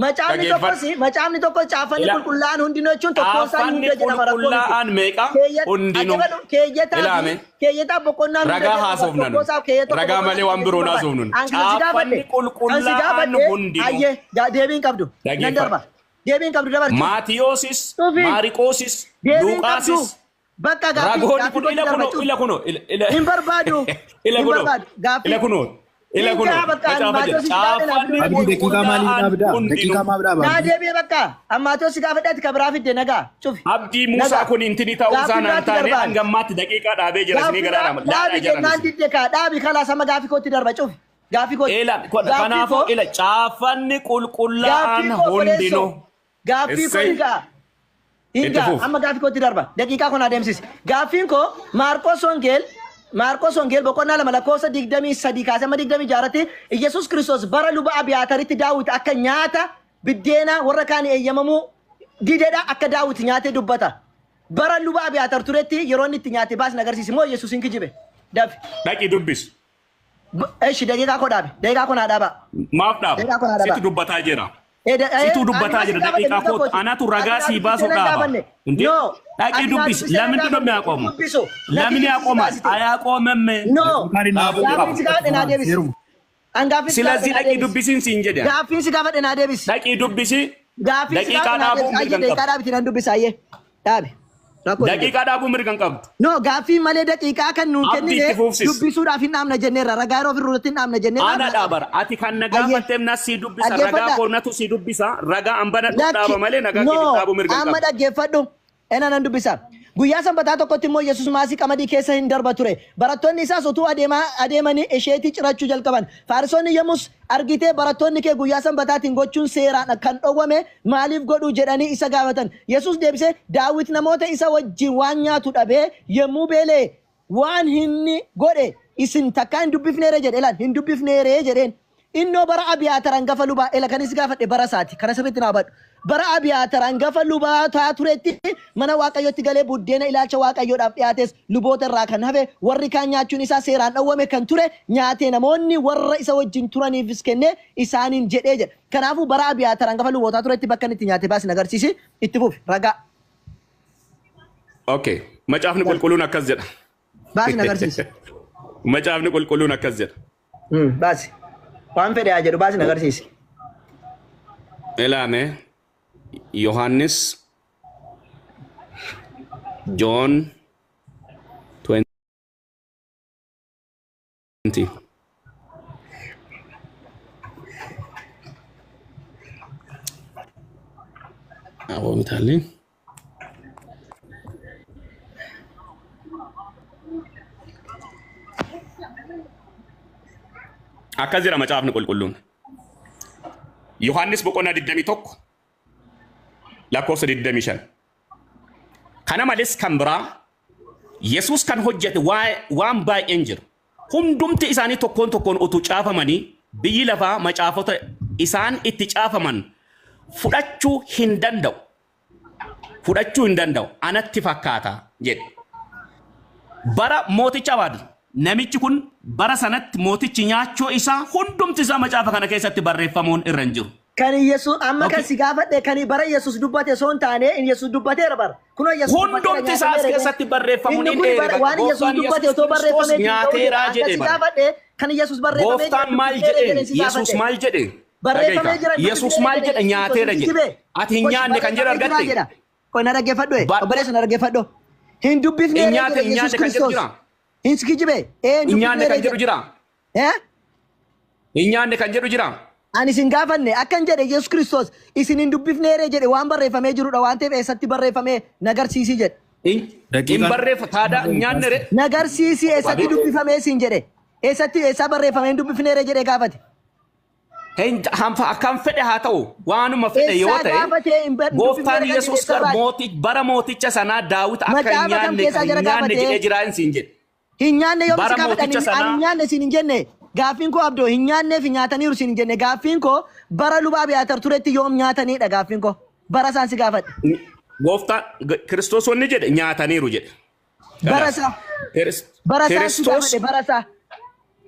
Macaafni
Dhageeffadhu.
tokkos, macaafni tokko caaffanni
Ila-
qulqullaa'an hundinuu jechuun tokkoon isaanii
Caaffanni
hunda jedhama, rakkoo miti.
qulqullaa'aan meeqa? Hundinuu.
Keeyyataa
Ilaame.
keeyyataa boqonnaa hunda
Ragaa
jedhama,
haasofnan.
tokko isaaf keeyyata tokko
Ragaa
boqonnaa
malee waan biroo
barbaada.
haasofnun.
An kan si gaafadhe,
Caaffanni
kan si
qulqullaa'aan
gaafadhe,
hundinuu.
Ayyee, deebii hin qabdu. Nan
Dhageeffadhu.
darba. Deebii hin qabdu, dabarti.
Maatiyoosis,
Dhufi.
Maariqoosis,
Deebii hin qabdu.
Luqaasis.
Bakka gaaffii
Ragoonni
gaaffii
kun
kootti
ila
darba
kunoo
cufi.
ila kunoo ila
Hin barbaadu.
ila
Hin
kunoo
barbaadu. Gaaffii.
ila kunoo ila
Hin
kunoo
gaha bakka ani
macaafa jedha.
Maatiyoosis gaafadhe naaf
Caaffanni
deebii.
Abdii, daqiiqaa maaliif
qulqullaa'aan
dhaabdaa?
hundinuu.
Daqiiqaa maaf dhaaba?
Naa deebi'e bakka. Amma Maatiyoosi gaafadhe, ati ka biraa fidde, nagaa. Cufi.
Abdii Muusaa
Nagaa.
kun intini ta'uu isaa
Gaaffii
naan
biraatti
taane
darbaan.
hanga ammaatti daqiiqaa dhaabee jira isinii
Gaaffii
garaa
biraa
lama.
dhaabi jennaan didde kaa, dhaabi, kalaas, amma gaaffii kootti darba, cufi. Gaaffii kootti.
Ila
Gaaffii
kanaafuu
koo
ila caaffanni qulqullaa'aan
gaaffii koo
hundinuu.
obboleessoo. Gaaffii koo
Essay.
hin ga'a. Hin
Itti
ga'a.
fuuf.
Amma gaaffii kootti darba. Daqiiqaa kun adeemsisi. Gaaffiin koo Maarqos Wongeel, Maarqos Wongeel boqonnaa 2 lakkoofsa 23 kaasee amma 26tti, Iyyasuus Kiristoos bara luba Abiyaataritti Daawit akka nyaata biddeena warra kaan eeyyamamuu didedha akka Daawit nyaatee dubbata. Bara luba Abiyaatar turetti yeroo inni itti nyaate baasni agarsiisi moo Yesuus hin kijibe? Dafi.
Dhaqii dubbis.
Eshi, daqiiqaa koo dhaabe. Daqiiqaa koo naa dhaaba.
Maaf dhaaba?
Daqiiqaa koo naa dhaaba.
Situ dubbataa jira. Situ dubbataa jira. Daqiiqaa koo anatu ragaa sii baasu dhaaba. Indee dhaqii dubbis. Lamni ነው የሚያቆመው? ለምን ያቆማል? አያቆምም።
No.
Dhaabuu
Gaaffiin
qaba.
si gaafadhe naa deebisi. An gaaffiin si
ስለዚህ
gaafadhe naa
dhaqii
deebisi.
dubbisiin siin jedhe.
Gaaffiin si gaafadhe naa deebisi.
Dhaqii dubbisi.
Gaaffiin si
Daqiiqaa
gaafadhe naa
dhaabuu
deebisi. Ayyee,
mirga hin
daqiiqaa
qabdu.
dhaabiti, nan dubbisa, ayyee. Dhaabi. Rakkoo hin jiru.
Daqiiqaa dhaabuu mirga hin qabdu.
No, gaaffii malee daqiiqaa kan nuun
Abdii
kennine
itti fuufsis.
dubbisuudhaaf hin dhaabna jenneerra. Ragaa yeroo ofirratti hin dhaabna jenneerra.
Ana dhaabara. Ati kan na
Ayyee.
gaafatteef na sii dubbisa. Ragaa
Dhaggeeffadhaa.
koo natu sii dubbisa. Ragaa an banadhu
Lakki.
dhaaba malee nagaa
No,
keetiif dhaabuu mirga hin
amma
qabdu.
dhaggeeffadhu. Ena nan dubbisa. Guyyaa sanbataa tokkotti immoo Yesuus maasii qamadii keessa hin darba ture. Barattoonni isaas utuu adeemaa adeemanii isheetii cirachuu jalqaban. Fariisonni yommus argitee, "Barattoonni kee guyyaa sanbataatiin gochuun seeraan kan dhowwame maaliif godhu?" jedhanii isa gaafatan. Yesuus deebisee, "Daawit namoota isa wajjin waan nyaatu dhabee yommuu beelee waan inni godhe isin takkaa hin dubbifneere?" jedhe. Ilaal, hin dubbifneere jedheen. Innoo bara Abiyaatar hangafa lubaa, ela kanis gaafadhe bara isaati, kana sirriitti naa hubadhu. Bara Abiyaatar hangafa lubaa taa turetti mana Waaqayyootti galee buddeena ilaalcha Waaqayyoodhaaf dhiyaates luboota irraa kan hafe warri kaan nyaachuun isaa seeraan dhowwame kan ture nyaatee namoonni warra isa wajjin turaniifis kennee isaaniin jedhee jedha. Kanaafuu bara Abiyaatar hangafa lubootaa turetti bakka inni itti nyaate baasin agarsiisi, itti fufi ragaa.
Okay. Macaafni qulqulluun akkas jedha.
Baasin agarsiisi.
Macaafni qulqulluun akkas jedha.
Baasi. Waan fedhe haa jedhu, baasin agarsiisi.
Ilaame, Yohaannis John Digimtii. Aboo mitaallee. Akkas jira macaafni qulqulluun. Yohaannis boqonnaa 21 lakkoofsa 25. Kana malees kan biraa Yesuus kan hojjete waan baay'een jira. Hundumti isaanii tokkoon tokkoon utuu caafamanii biyyi lafaa macaafota isaan itti caafaman fudhachuu hin danda'u. Fudhachuu hin danda'u. Anatti fakkaata jedhe. Bara mooticha Abaad namichi kun bara sanatti mootichi nyaachoo isaa hundumti isaa macaafa kana keessatti barreeffamuun irra hin jiru.
Kan Yesuus amma kan si gaafadhe kan bara Yesuus dubbate osoo hin taane inni Yesuus dubbateera bara. Kunoo Yesuus dubbateera
Hundumti isaa as
nyaatameera
keessatti barreeffamuun
Inni
hin
kun
dheere
bara
bakka
waan Yesuus
gooftaan
dubbate
Yesuus
otoo
Kiristoos
barreeffamee hin ta'u jedha.
nyaateeraa
Akka
jedhe
si
bara.
gaafadhe kan Yesuus barreeffamee jira
Gooftaan maal
dubbifneera
jedheen?
jedheen si
Yesuus
gaafadhe.
maal jedhe?
Barreeffamee
Dhagaita.
jira
Yesuus
dubbifneera
maal
jedhe
jedhe
Yesuus
nyaateera
hin
jedhe.
jibee.
Ati hin
Kosh
nyaanne kan jedhu
barreeffamee jira
argatte?
jedha. Qoy na dhaggeeffadhu obboleessa na dhaggeeffadhu. Hin
Hin
dubbifneera
nyaate
jedhe
hin
Yesuus
nyaanne kan jedhu
Kiristoos.
jira?
Hin kijibee. Ee hin
Hin nyaanne
dubbifneera
kan jedhu
jedhe.
jira?
Eh?
Hin nyaanne kan jedhu jira?
Ani isin gaafanne akkan jedhe Yesuus Kiristoos isin hin dubbifneere jedhe waan barreeffamee jirudha waan ta'eef eessatti barreeffamee nagarsiisii jedhe.
Hin
Daqiiqaan
barreeffa taadaa hin nyaanne re.
Nagarsiisii eessatti dubbifamee siin jedhe. Eessatti eessaa barreeffamee hin dubbifneere jedhe gaafate.
Hin hanfa akkam fedhe haa ta'u waanuma fedhe yoo
Eessaa
ta'e
gaafatee hin
gooftaan
dubbifneere kan jedhe
Yesuus
eessaa
gar
baate?
mooti bara mooticha sanaa Daawit akka hin
Macaafa kam
nyaanne
keessaa
kan
jara
hin nyaanne
gaafatee?
jedhee jira hin siin jedhe.
Hin nyaanne yoom si
Bara
gaafadhan
mooticha
ani hin
sanaa
nyaanne siin hin jenne. Gaaffiin koo abdoo hin nyaanneef nyaataniiru siin hin jenne. Gaaffiin koo bara luba Abiyaatar turetti yoom nyaatanidha gaaffiin koo. Bara isaan si gaafadhe.
Gooftaan Kiristoos wanni jedhe nyaataniiru jedhe.
Bara
Kanaaf
isaa. Bara isaan si
Kiristoos
gaafadhe bara isaa.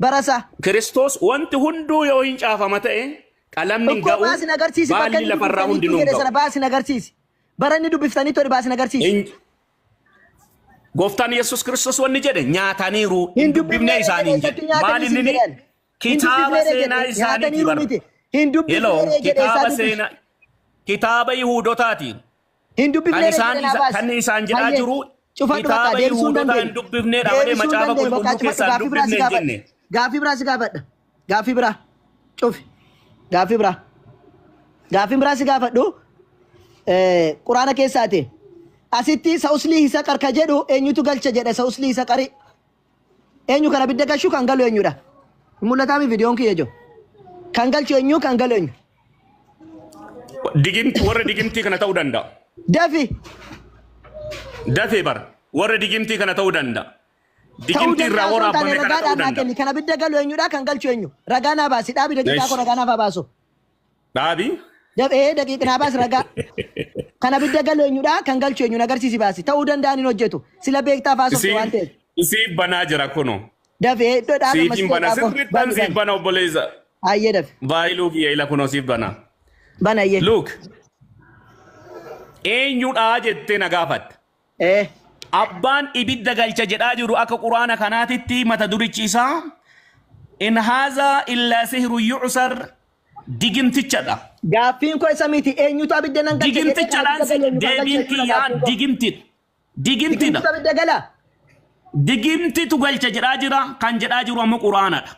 Bara isaa.
Kiristoos wanti hunduu yoo hin caafama ta'e qalamni hin
Tokko
ga'u
baasin agarsiisi bakka
baalli
inni
lafarraa
dubbiftaniitu
hundinuu hin
jedhe sana
ga'u.
baasin agarsiisi. Bara inni dubbiftanii ture baasin agarsiisi.
Gooftaan Yesuus Kiristoos wanni jedhe nyaataniiru
Hin
hin dubbifne
dubbifneere jedhe
isaaniin
eessatti
jedhe.
nyaatanii
Maal
siin
inni
jedhan. Hin
kitaaba
dubbifneere
seenaa
jedhe
isaaniiti
nyaataniiru
bara.
miti. Hin
Hello,
dubbifneere jedhe
kitaaba
eessaa dubbif.
seenaa kitaaba Yihuudotaati.
Hin
Kan
dubbifneere
isaan
jedhe naa baasi.
kan isaan jedhaa
Hayyee
jiru
cufadhu bakka
kitaaba
deebisuu hin
Yihuudotaa hin
dandeenye.
dubbifneedha malee
Deebisuu hin
macaafa
dandeenye bakka
qulqulluu
cufadhu
keessaa hin
gaaffii biraa si
dubbifne hin
gaafadha.
jenne.
Gaaffii biraa si gaafadha. Gaaffii biraa cufi. Gaaffii biraa. Gaaffii biraa si gaafadhu. Quraana keessaati. Asitti sa'uslii isa qarka jedhu eenyutu galcha jedhe sa'uslii isa qari. Eenyu kana bidda galchuu kan galu eenyudha? Hin mul'ataami viidiyoon kiyya jiru. Kan galchu eenyu kan galu eenyu?
Digimti warra digimtii kana ta'uu danda'a.
Dafi
Dafee bara warra digimtii kana ta'uu danda'a.
ta'uu
Digimtii irraa
danda'a osoo hin taane
waraabame kana ta'uu
ragaadhaan naa
danda'a.
kenni. Kana bidda galu eenyudha kan galchu eenyu? Ragaa naa baasi dhaabi daqiiqaa koo ragaa naaf haa baasu.
Dhaabi.
Dafee daqiiqa naa baasi ragaa. Kana bidda galu eenyudha kan galchu eenyu agarsiisi baasi. Ta'uu danda'an hin hojjetu. Sila beektaa faasofte waan ta'eef.
Siif banaa jira kunoo.
Dafee iddoo dhaabe
Siif hin
masjida
bana
dhaaboo.
sirrittan
Bani
siif
bani.
bana obboleessa.
Hayyee dafe.
Baay'ee kiyya ila kunoo siif bana.
Bana hayyee.
Look. Eenyudhaa jettee na gaafatte. Abbaan ibidda galcha jedhaa jiru akka quraana kanaatitti mata durichi isaa in haazaa illaa sihru yu'sar digimtichadha.
Gaaffiin koo isa miti eenyutu abidda nan galcha jedhee kan
Digimtichadhaan
abidda galu eenyu kan galchu
deebiin
jechuudha
kiyyaa
gaaffiin koo.
digimtidha. Digimtidha.
Digimtitu abidda gala.
Digimtitu galcha jedhaa jira kan jedhaa jiru ammoo quraanadha.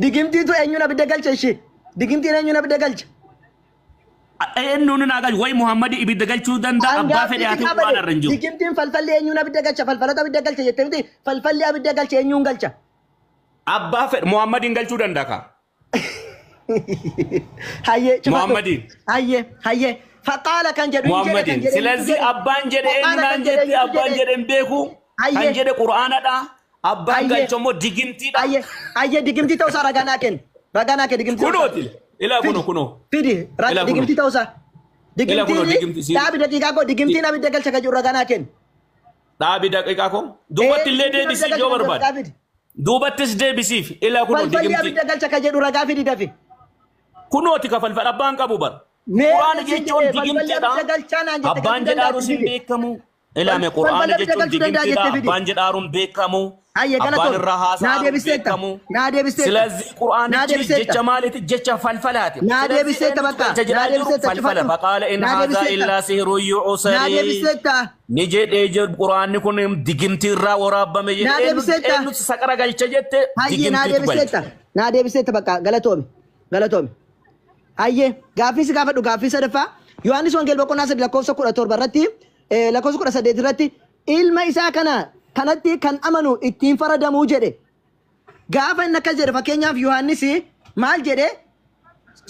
Digimtiitu eenyuun abidda galcha ishee? Digimtiin eenyuun abidda galcha?
Eenyuun naa galchu wayi Muhammad ibidda galchuu danda'a
An
abbaa fedhe
gaaffiitti
haa ta'u
qabade
quraana irra hin jiru.
digimtiin falfalli eenyuun abidda galcha falfalota abidda galcha jettee miti falfalli abidda galcha eenyuun galcha?
Abbaa fedhe Muhammadiin galchuu danda'a kaa.
Hayyee cufadhu.
Muhammadiin.
Hayyee hayyee faqaala kan jedhu hin jedhe kan
Muhammadiin.
jedhe eenyutu
Silazii
jedhe?
abbaan jedhe eenyu
Faqaala
naan
kan jedhe
jette
eenyutu
abbaan
jedhe?
jedhe hin beeku. Kan
Hayyee
jedhe quraanadha. Abbaan
hayyee
galchu immoo digimtiidha.
hayyee hayyee digimtii ta'uusaa ragaa naa kenni. Ragaa naa kenni digimtii ta'uusaa.
Kunooti. Ilaa
Fidi
kuno kunoo.
fidi
Ilaa kunoo.
digimtii ta'uusaa.
Ilaa kunoo
Digimtiin
digimtii siin.
dhaabi daqiiqaa koo digimtiin abidda galcha kan jedhu ragaa naa kenni.
Dhaabi daqiiqaa koo. Duubatti illee
Digimtiin abidda
deebisiif
galcha
yoo
kan jedhu
barbaade.
ragaa fidi.
Duubattis deebisiif. Ilaa kunoo
Falfalli
digimtii.
abidda galcha kan jedhu ragaa fidi dafi.
Kunooti ka falfala abbaan qabu bara.
Mee
Quraana
siin
jechuun
jedhee falfalli
digimtiidha.
abidda galchaa naan jette
Abbaan
kan
jedhaaru
danda'a
sin
fidi.
beekamu.
Ilaame
Falfala
Qur'aana
bita
jechuun
galchuu danda'a
digimtiidha.
jettee fidi.
Abbaan jedhaaruun beekamu.
Hayyee
Abbaan
galatoom.
irraa
Naa
haasa'aaruun
deebisteetta.
beekamu.
Naa deebisteetta.
Silazii
Naa
Qur'aanichi
deebisteetta.
jecha maaliiti? Jecha falfalaati.
Naa
Silazii
deebisteetta
eenyutu
bakka.
galcha
Naa
jedhaa jiru?
deebisteetta
Falfala.
cufadhu.
Faqaala in
Naa
haazaa
deebisteetta.
illaa sihrun
Naa
yu'usarii.
deebisteetta.
Ni jedhee jedhu Qur'aanni kun digimtii irraa waraabame jedhe.
Naa deebisteetta.
Eenyutu saqara galcha jette?
Hayyee naa
Digimtiitu galcha.
deebisteetta. Naa deebisteetta bakka galatoomi. Galatoomi. Hayyee gaaffii si gaafadhu gaaffii sadaffaa. Yohaannis Wangeela boqonnaa 3 lakkoofsa 17 irratti lakkoofsa 18 irratti ilma isaa kana kanatti kan amanu ittiin faradamuu jedhe. Gaafa inni akkas jedhe fakkeenyaaf Yohaannis maal jedhe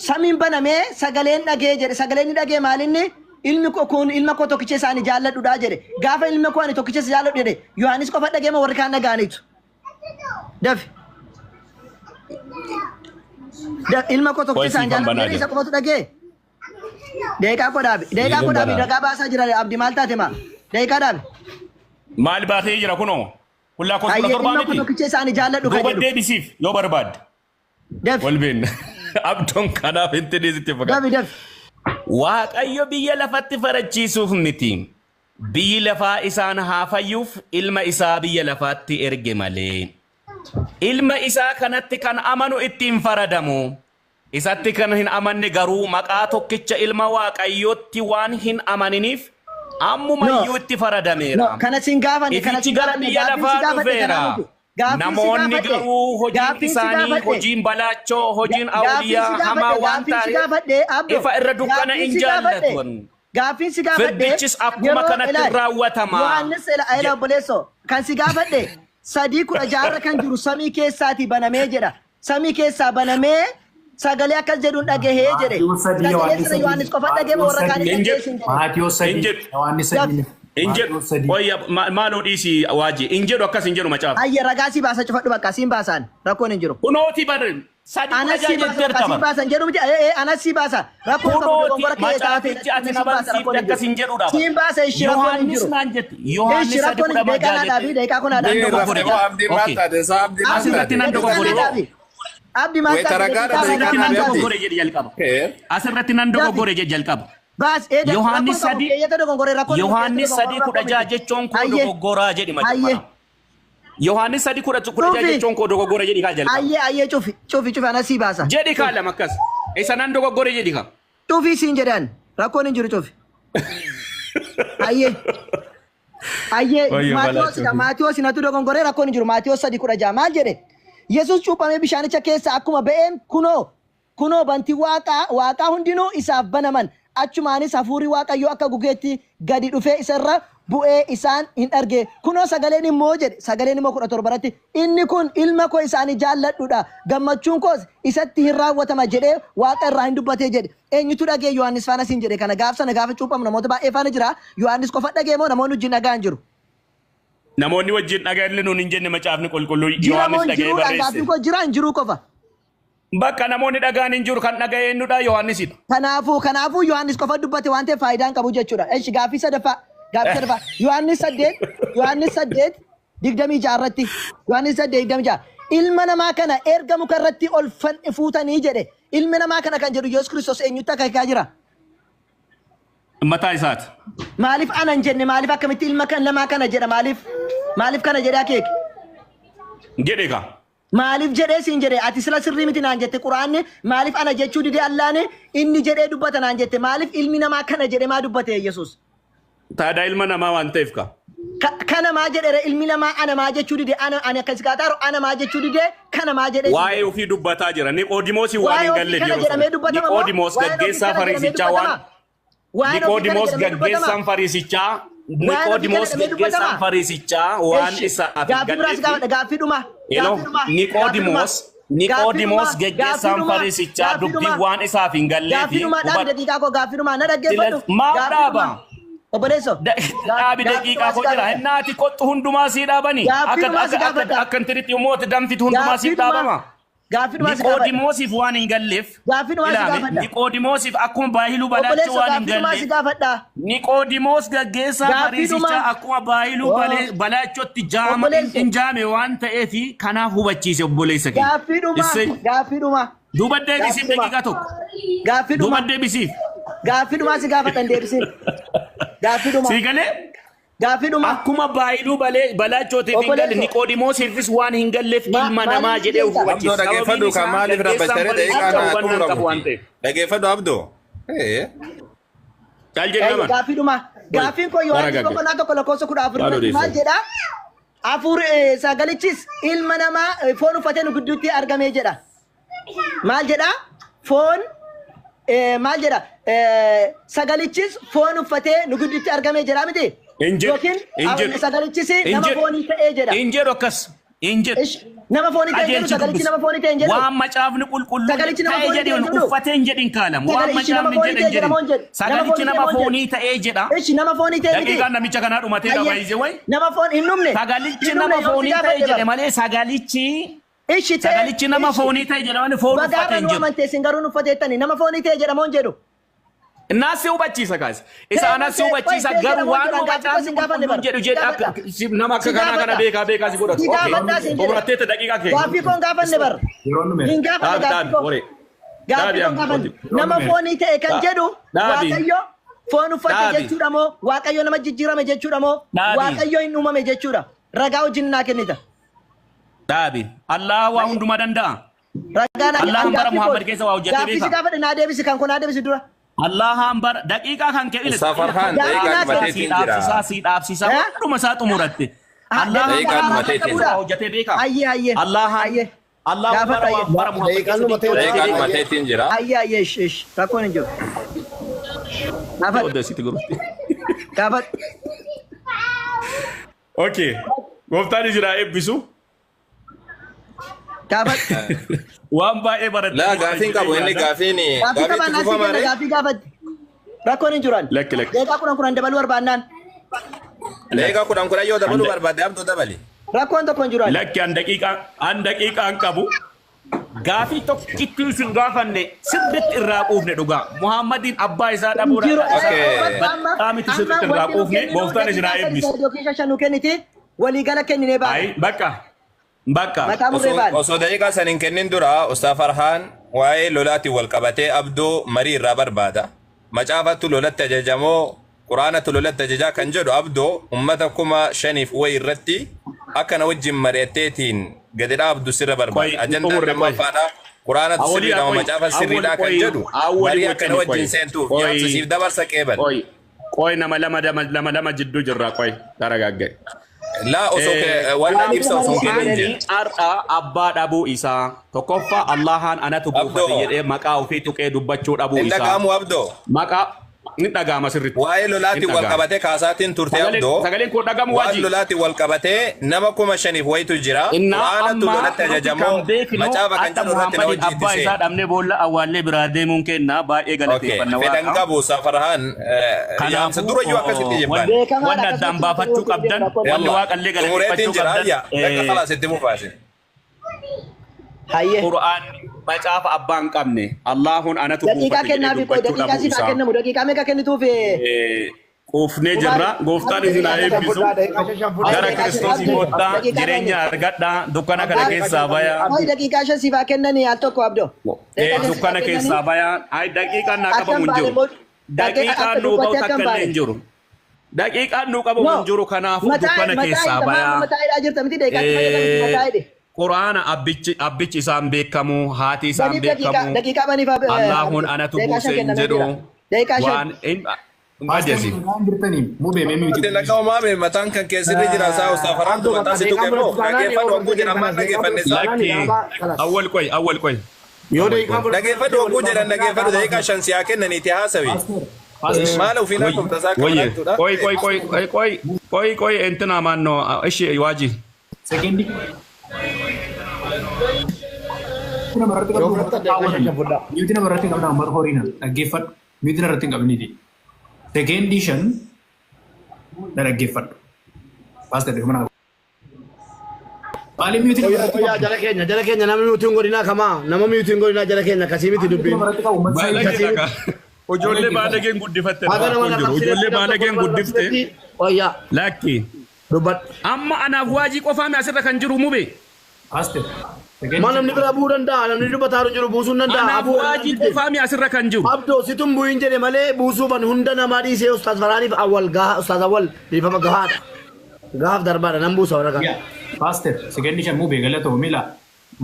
samiin banamee sagaleen dhagee jedhe sagaleen inni dhagee maalinni ilmi koo kun ilma koo tokkicha isaanii jaalladhudha jedhe gaafa ilma koo ani tokkicha isa jaalladhu jedhe Yohaannis qofa dhagee moo warri kaan dhaga'aniitu dafi ilma koo tokkicha
Qoy
isaan
siifan
jaalladhu
banaa
jedhe isa
jira.
qofatu dhagee deeqaa koo dhaabi deeqaa koo
Siifan
dhaabi
banaa.
ragaa baasaa jira abdi maal taate maa deeqaa dhaabi
Maal baatee jira kunoo? Kun lakkoofsa
hayyee
17
ilma koo
miti?
tokkicha isaanii jaalladhu kan
Duuba
jedhu
deebisiif yoo barbaadde.
dafi
Wal beekna. Abdoon kanaaf hin tidhiisitti fakkaata.
dafi dafi
Waaqayyo biyya lafatti farachiisuuf miti. Biyyi lafaa isaan haa fayyuuf ilma isaa biyya lafaatti erge malee. Ilma isaa kanatti kan amanu ittiin faradamu. Isatti kan hin amanne garuu maqaa tokkicha ilma Waaqayyootti waan hin amaniniif
no
ammumayyuu itti
No,
faradameera.
kana sin gaafanne, kana
Ifichi
sin
gara
gaafanne,
biyya
gaaffiin si
lafaa
gaafadhe
dhufeera.
kanaa miti. Gaaffiin si
Namoonni
gaafadhe,
garuu hojiin
gaaffiin si
isaanii
gaafadhe,
hojiin balaachoo, hojiin
gaaffiin si
awliyaa hamaa
gaafadhe,
waan
gaaffiin si
ta'eef
gaafadhe, Abdo,
ifa irra dukkana
gaaffiin
hin
si gaafadhe,
jaallatan.
gaaffiin si gaafadhe,
Firdichis akkuma
yeroo
kanatti
ilaali,
raawwatama.
Yohaannis ila ila obboleessoo, kan si gaafadhe, 3:16 kan jiru samii keessaatii banamee jedha. Samii keessaa banamee sagalee akkas jedhuun dhagahee jedhe.
Maatiyoo 3
Sagalee
Yohaannis
sana
3
Yohaannis qofa dhagahee moo
Maatiyoo
warra kaan
3
hin
Hin
dhagahee
jedhu.
sin jedhe.
Maatiyoo
Hin
3
jedhu.
Yohaannis
Dafi.
3
Hin jedhu.
Maatiyoo 3
Qoyya maaloo dhiisii waajji. Hin jedhu akkas hin jedhu macaafa.
Hayya ragaa si baasa cufadhu bakka siin baasaan rakkoon hin jiru.
Kunooti bar sadi kudha
Anas
jaha
si baasa
jetteerta
bakka siin
bar.
baasan jedhu miti anas si baasa rakkoon qabu
Kunooti
dogongora kee taate
macaafichi ati
si
na
baasa rakkoon
barsiifte
hin jiru.
akkas hin jedhudha bar.
Siin baasa ishii rakkoon hin
Yohaannis
jiru.
naan jette. Yohaannis
Ishii
sadi
rakkoon
kudha
hin jiru. Deeqaa
jaha
naa dhaabi
jette.
deeqaa kun naa dhaabi
Nan
Abdiin
dogoggore
rafte moo
jaa.
abdiin maal
Okay.
taate? Isaa abdiin maal
Asirratti
taate?
nan
Deeqaa naa
dogoggore.
dhaabi. Abdi maal
Wayita
taate
ragaadha
deeqaa
Asirratti
naa
nan
daqiiqaa
dhaabi.
dhaabi
dogoggore jedhi jalqaba.
abdii.
Asirratti nan
Dafi
dogoggore jedhi jalqaba.
baas ee rakkoon
Yohaannis
qabu
sadi
keeyyata dogongore rakkoon hin jiru keeyyata
Yohaannis
dogongore
sadii kudha
rakkoo
jaha
miti.
jechuun koo
Hayyee
dogoggoraa jedhi
hayyee
macaafara. Yohaannis sadii kudha jaha
cufi
jechuun koo dogoggora jedhi kaa jalqaba.
hayyee hayyee cufi cufi cufi anas si baasa.
Jedhi kaa lama akkas. Isa nan dogoggore jedhi kaa.
Cufi siin jedhan rakkoon hin jiru cufi. Hayyee. Ayyee
Wayyo
Maatiyoosidha
balaachoo.
Maatiyoos natu dogongoree rakkoon hin jiru Maatiyoos 3:16 maal jedhe Yesuus cuuphamee bishaanicha keessa akkuma ba'een kunoo kunoo bantii waaqaa waaqaa hundinuu isaaf banaman achumaanis hafuurri waaqayyoo akka gugeetti gadi dhufee isarra bu'ee isaan hin arge kunoo sagaleen immoo jedhe sagaleen immoo 17 irratti inni kun ilma koo isaanii jaalladhudha gammachuun koos isatti hin raawwatama jedhee waaqa irraa hin dubbatee jedhe eenyutu dhagee Yohaannis faana siin jedhe kana gaaf sana gaafa cuuphamu namoota baay'ee faana jira Yohaannis qofa dhagee moo namoonni wajjin dhaga'an jiru.
Namoonni wajjin dhaga'an nuun hin jenne macaafni qulqulluu
Jira moo
Yohaannis
hin
dhaga'ee
jiruudhaan
barreesse.
gaaffiin koo jira hin jiruu qofa.
Bakka namoonni dhaga'an hin jiru kan dhaga'e eenyudha Yohaannisidha.
Kanaafuu kanaafuu Yohaannis qofa dubbate waan ta'eef faayidaa hin qabu jechuudha. Eshi gaaffii sadaffaa gaaffii sadaffaa Yohaannis 8 Yohaannis 8 26 irratti Yohaannis 8 26 ilma namaa kana erga muka irratti ol fuutanii jedhe ilmi namaa kana kan jedhu Yesuus Kiristoos eenyutti akeekaa jira?
Mataa isaati.
Maaliif ana hin jenne maaliif akkamitti ilma kan namaa kana jedha maaliif maaliif kana jedhee akeeke?
Jedhe kaa.
Maaliif jedhee siin jedhe ati sila sirrii miti naan jette quraanni maaliif ana jechuu didee allaane inni jedhee dubbata naan jette maaliif ilmi namaa kana jedhee maa dubbate Yesuus?
Taadaa ilma namaa waan ta'eef kaa.
Kana maa jedheere ilmi namaa ana maa jechuu didee ana ani akkas gaataaru ana maa jechuu didee kana maa jedhee siin
Waa'ee
jedhe.
ofii dubbataa jira. Niqoodimoos waan
Waa'ee
hin
ofii
galleef
kana
yeroo
jedhamee
sana.
dubbatama moo?
Niqoodimoos
Waa'een ofii
gaggeessaa
kana jedhamee
Fariisichaa waan
dubbatama? Waa'een ofii kana
Niqoodimoos
jedhamee dubbatama?
gaggeessaan Fariisichaa
Waa'een ofii kana
Niqoodimoos
jedhamee
gaggeessaan
dubbatama?
Fariisichaa waan
Eshi
isaaf hin
gaaffii biraas
galleef
gaafadha gaaffii dhuma
Hello,
gaaffii dhuma gaaffii dhuma
Niqoodimoos
gaaffii dhuma
Niqoodimoos
gaaffii
gaggeessaan
dhuma
Fariisichaa
gaaffii
dubbii
dhuma
waan isaaf hin
gaaffii
galleef
dhumaa dhaabi
hubadhu.
daqiiqaa koo gaaffii dhumaa na dhaggeeffadhu
Maaf
gaaffii
dhaaba?
dhumaa obboleesso
Dhaabi
gaaffii
daqiiqaa
dhumaa si
koo jira.
gaafadha
Hinnaati kottu hundumaa sii dhaabani.
gaaffii
Akka
dhumaa si
akka akka
gaafadha
akka intinitti immoo danfitu hundumaa
gaaffii
siif
dhumaa
dhaabama.
gaaffii dhumaa si gaafadha
Niqoodimoosiif waan hin galleef
gaaffii dhumaa si
ilaame
gaafadha
Niqoodimoosiif akkuma baahiluu balaachuu
obboleesso
waan hin
gaaffii dhumaa si
galleef
gaafadha
Niqoodimoos gaggeessaa
gaaffii dhumaa
Fariisichaa akkuma baahiluu
oo
balaachotti jaama
obboleesso
hin jaame waan ta'eef kanaaf hubachiise obboleessa keenya.
gaaffii dhumaa
Isse
gaaffii dhumaa
duuba
gaaffii
deebisiif
dhumaa
daqiiqaa tokko.
gaaffii
Duuba
dhumaa
deebisiif.
gaaffii dhumaa si gaafadhan deebisiin gaaffii dhumaa
Sii galee
Gaaffiidhuma.
Akkuma baay'inuu balaachotiif hin galle
Obboleesso.
Niqoodimoosiifis waan hin galleef
Ma-
ilma namaa
maaliif
jedhee
jecha?
hubachiisa.
Abdoo dhageeffadhu kan maaliif rabbacharee daqiiqaa naa
hubannaan qabu waan
xumuramuti.
ta'eef.
Dhageeffadhu Abdoo. Ee.
Qaal jedhama.
Gaaffiidhuma. Gaaffiin koo Yohaannis
Dargagge.
boqonnaa 1 lakkoofsa 14
Maal
irratti maal
odeessan?
jedha? Afur sagalichis ilma namaa foon uffatee nu gidduutti argame jedha. Maal jedha? Foon maal jedha? Sagalichis foon uffatee nu gidduutti argame jedha miti?
Hin jedhu.
Yookiin
Hin jedhu.
sagalichis
Hin
nama
jedhu.
foonii ta'ee jedha.
Hin jedhu akkas. Hin jedhu.
Ish, nama foonii ta'e hin jedhu
Qajeelchi
sagalichi
dubbisa.
nama foonii ta'e hin jedhu.
Waan macaafni qulqulluun
Sagalichi nama
ta'e
foonii ta'e
jedhe
hin jedhu.
uffatee hin jedhin kaalam. Waan
Sagalichi nama
macaafni
foonii
jedhe
ta'e
hin
jedha moo hin
jedhin.
jedhu? Nama
Sagalichi
foonii ta'e
nama
moo hin jedhu?
foonii ta'ee jedha.
Ishi nama foonii ta'e miti.
Daqiiqaan namicha kanaa dhumateera
Ayye.
baay'isee wayi.
Nama foon hin dhumne.
Sagalichi
Hin dhumne
nama
yoo si
foonii ta'e
gaafadhe
jedhe
bara.
malee sagalichi
Ishi ta'e.
sagalichi nama
ishi.
foonii ta'e jedha malee foon
Bagaarra
uffatee hin
nu
jedhu.
amantee isin garuu nu uffateettani nama foonii ta'e jedha moo hin jedhu?
Innaa si hubachiisa kaas. Isa si hubachiisa
Ta'e
garuu
jedha moo
waan
jedhu? Gaaffii
macaafni
sin gaafanne
qulqulluun
bara.
jedhu jedhe akka nama akka
Si
kanaa kana
gaafadha.
beekaa beekaa si godhatu.
Si gaafadhaa sin jedhe.
Obboleetteetta daqiiqaa kee.
Gaaffii koon gaafanne bara.
Yeroon dhume.
Hin gaafanne
Dhaabi
gaaffii
dhaabi
koo.
horee.
Gaaffii
Dhaabi
koon
amma
gaafanne.
qooti.
Nama foonii ta'e kan jedhu
Dhaabi.
Waaqayyo foon uffate
Dhaabi.
jechuudha moo Waaqayyo nama jijjiirame jechuudha moo
Dhaabi.
Waaqayyo hin uumame jechuudha. Ragaa wajjin naa kennita.
Dhaabi. Allah waa hundumaa danda'a.
Ragaa naa
Allahan bara
gaaffii koo-
Muhammad keessa waa hojjetee
Gaaffii si
beeka.
gaafadhe naa deebisi kan koo naa deebisi dura.
Allahan bara daqiiqaa kan kee
Ustaz Farhan
Gaaffii
daqiiqaa
naa
dhumateetiin
si
jira.
dhaabsisaa si dhaabsisaa
Eh?
hunduma isaa xumuratte.
Ah,
Allahan
Daqiiqaa
bara
dhumateetiin
keessa waa hojjetee beeka.
Ayyee ayyee.
Allahan
Ayyee.
Allahan
Gaafadhu
bara
ayyee.
waa bara Muhammad
Daqiiqaan
keessa
dhumatee
hojjetee
Daqiiqaa
beeka.
dhumateetiin jira.
Ayyee ayyee ish ish rakkoon hin jiru. Gaafadhu
Odeessiti gurgurti.
gaafadhu.
Okay. Gooftaan isin haa eebbisu.
Gaafadhu.
Waan baay'ee baratte.
Laa gaaffiin qabu inni gaaffiin
Gaaffii
gaaffiitti
qabaan asii
fufa
kenna
malee.
gaaffii gaafadhu. Rakkoon hin jiru.
Lakki lakki.
Daqiiqaa 10 10 dabaluu barbaannaan.
Daqiiqaa 10 10 yoo dabaluu barbaadde Abdoo dabali.
Rakkoon tokko hin jiru.
Lakki an daqiiqaan qabu. Gaafii tokkitti isin gaafanne sirriitti irraa quufne dhugaa. Muhammadiin abbaa isaa
Jiru.
dhabuudhaan
Okay.
Baxaamitti sirriitti irraa quufne gooftaan isin haa eebbisu.
Yookiin shashan nu kenniti waliigala kenninee baana.
Ayi bakka bakka.
Mataa murree baana.
Osoo daqiiqaa san hin kennin dura Ustaz Farhan waa'ee lolaatiin wal qabatee Abdoo marii irraa barbaada. Macaafattu lolatti ajajamoo Quraanatu lolatti ajajaa kan jedhu Abdoo uummata 5,000 wayi irratti akkana wajjin mari'atteetiin gadi dhaabdu sirra
Qoy,
barbaada. Ajandaan
xumurre, qoy.
lammaffaadha. Quraanatu
Awwalii,
sirriidha moo
qoy.
macaafa sirriidha kan
Awwali, qoy.
jedhu
Awwali
marii akkana
wajjin,
wajjin
qoy.
seentuuf
Qoy.
yaamsa siif dabarsa qeebal.
Qoy. Qoy nama lama lama lama lama jidduu jirra qoy. Daragaagge.
Laa osoo wanna ibsa osoo hin kennin
Qur'aanni
jedhu.
har'a abbaa dhabuu isaa tokkoffaa Allahan anatu buufate
Abdoo.
jedhee maqaa ofii tuqee dubbachuu dhabuu
Hin
isaa
dhaga'amu Abdoo.
Maqaa ni dhaga'ama sirriitti.
Waa'ee lolaatiin
Hin
wal
dhaga'ama.
qabatee kaasaatiin turte Abdoo.
Sagaleen koo dhagamu
Waan
waji.
lolaatiin wal qabatee nama 5,000 wayitu jira.
Innaa
Quraanatu
amma
lolatti
nuti
ajajamoo
kan beeknu
macaafa kan
akka
jedhu irratti na
Muhammadiin
wajjin
abbaa
itti
isaa
seeni.
dhabnee boolla awwaallee biraa deemuun kenna baay'ee
Okay.
galateeffanna
Fedhan
waaqa.
qabu Ustaz Farhan yaamsa
Kanaafuu
dura iyyuu akkasitti jibbaan.
Beekamaadha
wanni addaan
akkasumatti
baafachuu qabdan wanni
Yalla.
waaqallee
Xumureetiin
galateeffachuu
jira
qabdan
ayya. Dakka khalaas itti mufaase.
Hayyee.
Qur'aanni macaafa abbaa hin qabne Allaahun anatu
Daqiiqaa
buufate jedhee
kennaafi qoy
dubbachuu
daqiiqaa
dhabuu
siif haa
isaa.
kennamu daqiiqaa meeqa kennituuf
Quufnee jirra. Gooftaan isin haa eebbisu. Gara Kiristoosii koottaa
Jireenya argadhaa dukkana kana keessaa bayaa.
Qoy daqiiqaa 5 siif haa kennanii al tokko Abdoo.
Dukkana keessaa bayaa. Ay daqiiqaan naa
Akkam
qabamu hin
baane
jiru.
moo
Daqiiqaan nuu bahu
akka
takka
hin
illee
baane.
hin jiru. Daqiiqaan nuu qabamu hin jiru kanaafuu dukkana keessaa bayaa.
Mataa hidhaa jirta miti daqiiqaatti fayyadamti mataa hidhe.
Quraana abbichi isaan beekamu haati isaan
Baniif daqiiqaa
beekamu.
daqiiqaa baniif
Allaahun anatu
daqiiqaa 5
buuse hin
kennamee
jedhu.
jira. Daqiiqaa 5.
Waan hin ajjeesi.
Waan jirtaniif mubee mee miti.
Itti dhaga'umaa mataan kan keessirri jira isaa Ustaz Farhan mataa si tuqe moo dhageeffadhu hogguu jedhan maal dhageeffanne isaa.
Lakki. Awwal qoy awwal qoy.
Yoo daqiiqaa
Dhageeffadhu hogguu jedhan dhageeffadhu daqiiqaa 5 si haa kennaniiti haasawi. Maal ofiin akkuma tasaa
Wayye.
qabaattuudha.
Qoy qoy qoy qoy qoy qoy qoy entina maannoo ishi waaji.
Sekendi. Nama irratti
Yoo fudhatta daqiiqaa 5 fudhaa.
Miyuutii nama irratti hin qabne uummata horiina dhaggeeffadhu. Miyuutii irratti hin qabniiti. Sekeendii 5 na dhaggeeffadhu. Paaster dhufuma naa. Maaliif miyuutii nama irratti
Oyaa
qabdu?
jala keenya jala keenya nama miyuutiin godhinaa kamaa nama miyuutiin godhinaa jala keenya kasii miti dubbiin.
Nama irratti qabu uummata
Baalagee
isaa
dhaqa. Ijoollee baalageen guddifatte.
Haga nama
Rakkoon jiru. Ijoollee baalageen guddifte.
Oyaa
Lakki.
dubbadhu.
Amma anaaf waajii qofaami asirra kan jiru mube.
Paaster.
Maal namni bira bu'uu danda'a? Namni dubbataa jiru buusuu hin danda'a.
Anaaf waajii qofaami asirra kan jiru.
Abdoo situn bu'in jedhe malee buusuufan hunda namaa dhiisee Ustaaz Faraaniif awwal gahaa Ustaaz awwal dhiifama gahaadha. Gahaaf darbaadha nan buusa warra kana.
Paaster sekeendii shan mubee galatoo mila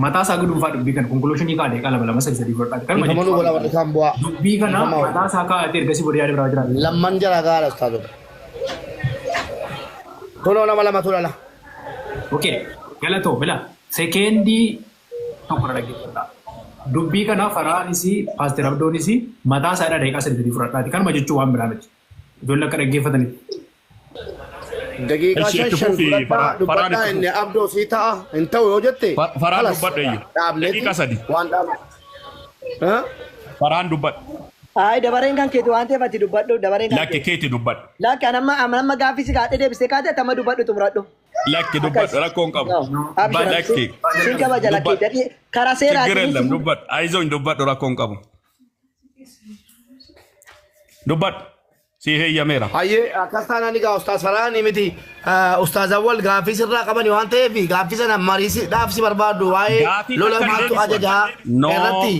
mataa isaa gudunfaa dubbii kana konkuluushinii kaadee qalama lama sadi sadii fudhadhaa. Kanuma
Dhiifama nu godha warri kaan bu'aa.
Dubbii kana mataa isaa kaa'atee ergasii booda yaada biraa jiraata.
Lamman jala gahaadha Ustaazota. Kunoo nama lamatu lala.
Okay, galatoo mila sekeendii tokko dhaggeeffadhaa. Dubbii kana Faraanis Paaster Abdoonis mataa isaa irraa daqiiqaa sadi sadii fudhadhaati. Kanuma jechuun waan biraa miti. Ijoollee akka dhaggeeffataniif.
Daqiiqaa
Ishi
shan
itti
shan
fufi,
fudhadhaa
Faraan
dubbadhaa
itti
inni abdoo sii ta'a hin ta'u yoo jette.
Faraan
Kalas
dubbadha iyyuu.
dhaabneeti
Daqiiqaa sadi.
waan dhaabne.
Faraan dubbadhu.
Ay dabareen kan keeti waan ta'eef ati dubbadhu dabareen kan
Lakki
keeti.
keeti dubbadhu.
Lakki anamma amma gaaffii si kaadhee deebisee kaatee amma dubbadhu xumuradhu.
Lakki dubbadhu rakkoon qabu.
Abshir
Lakki.
sin kabaja lakki
Dubbadhu.
karaa
ችግር
seeraatiin
የለም dubbadhu. አይዞኝ dubbadhu rakkoon qabu. Dubbadhu. Si heeyyameera.
Hayyee akkas taanaan egaa Ustaaz Faraanii miti Ustaaz Awwal gaaffii sirraa qabani waan ta'eef gaaffii sana mariisiidhaaf si barbaadu waa'ee
Gaaffii
lola
takka
maaltu
deebisu.
ajajaa
No.
irratti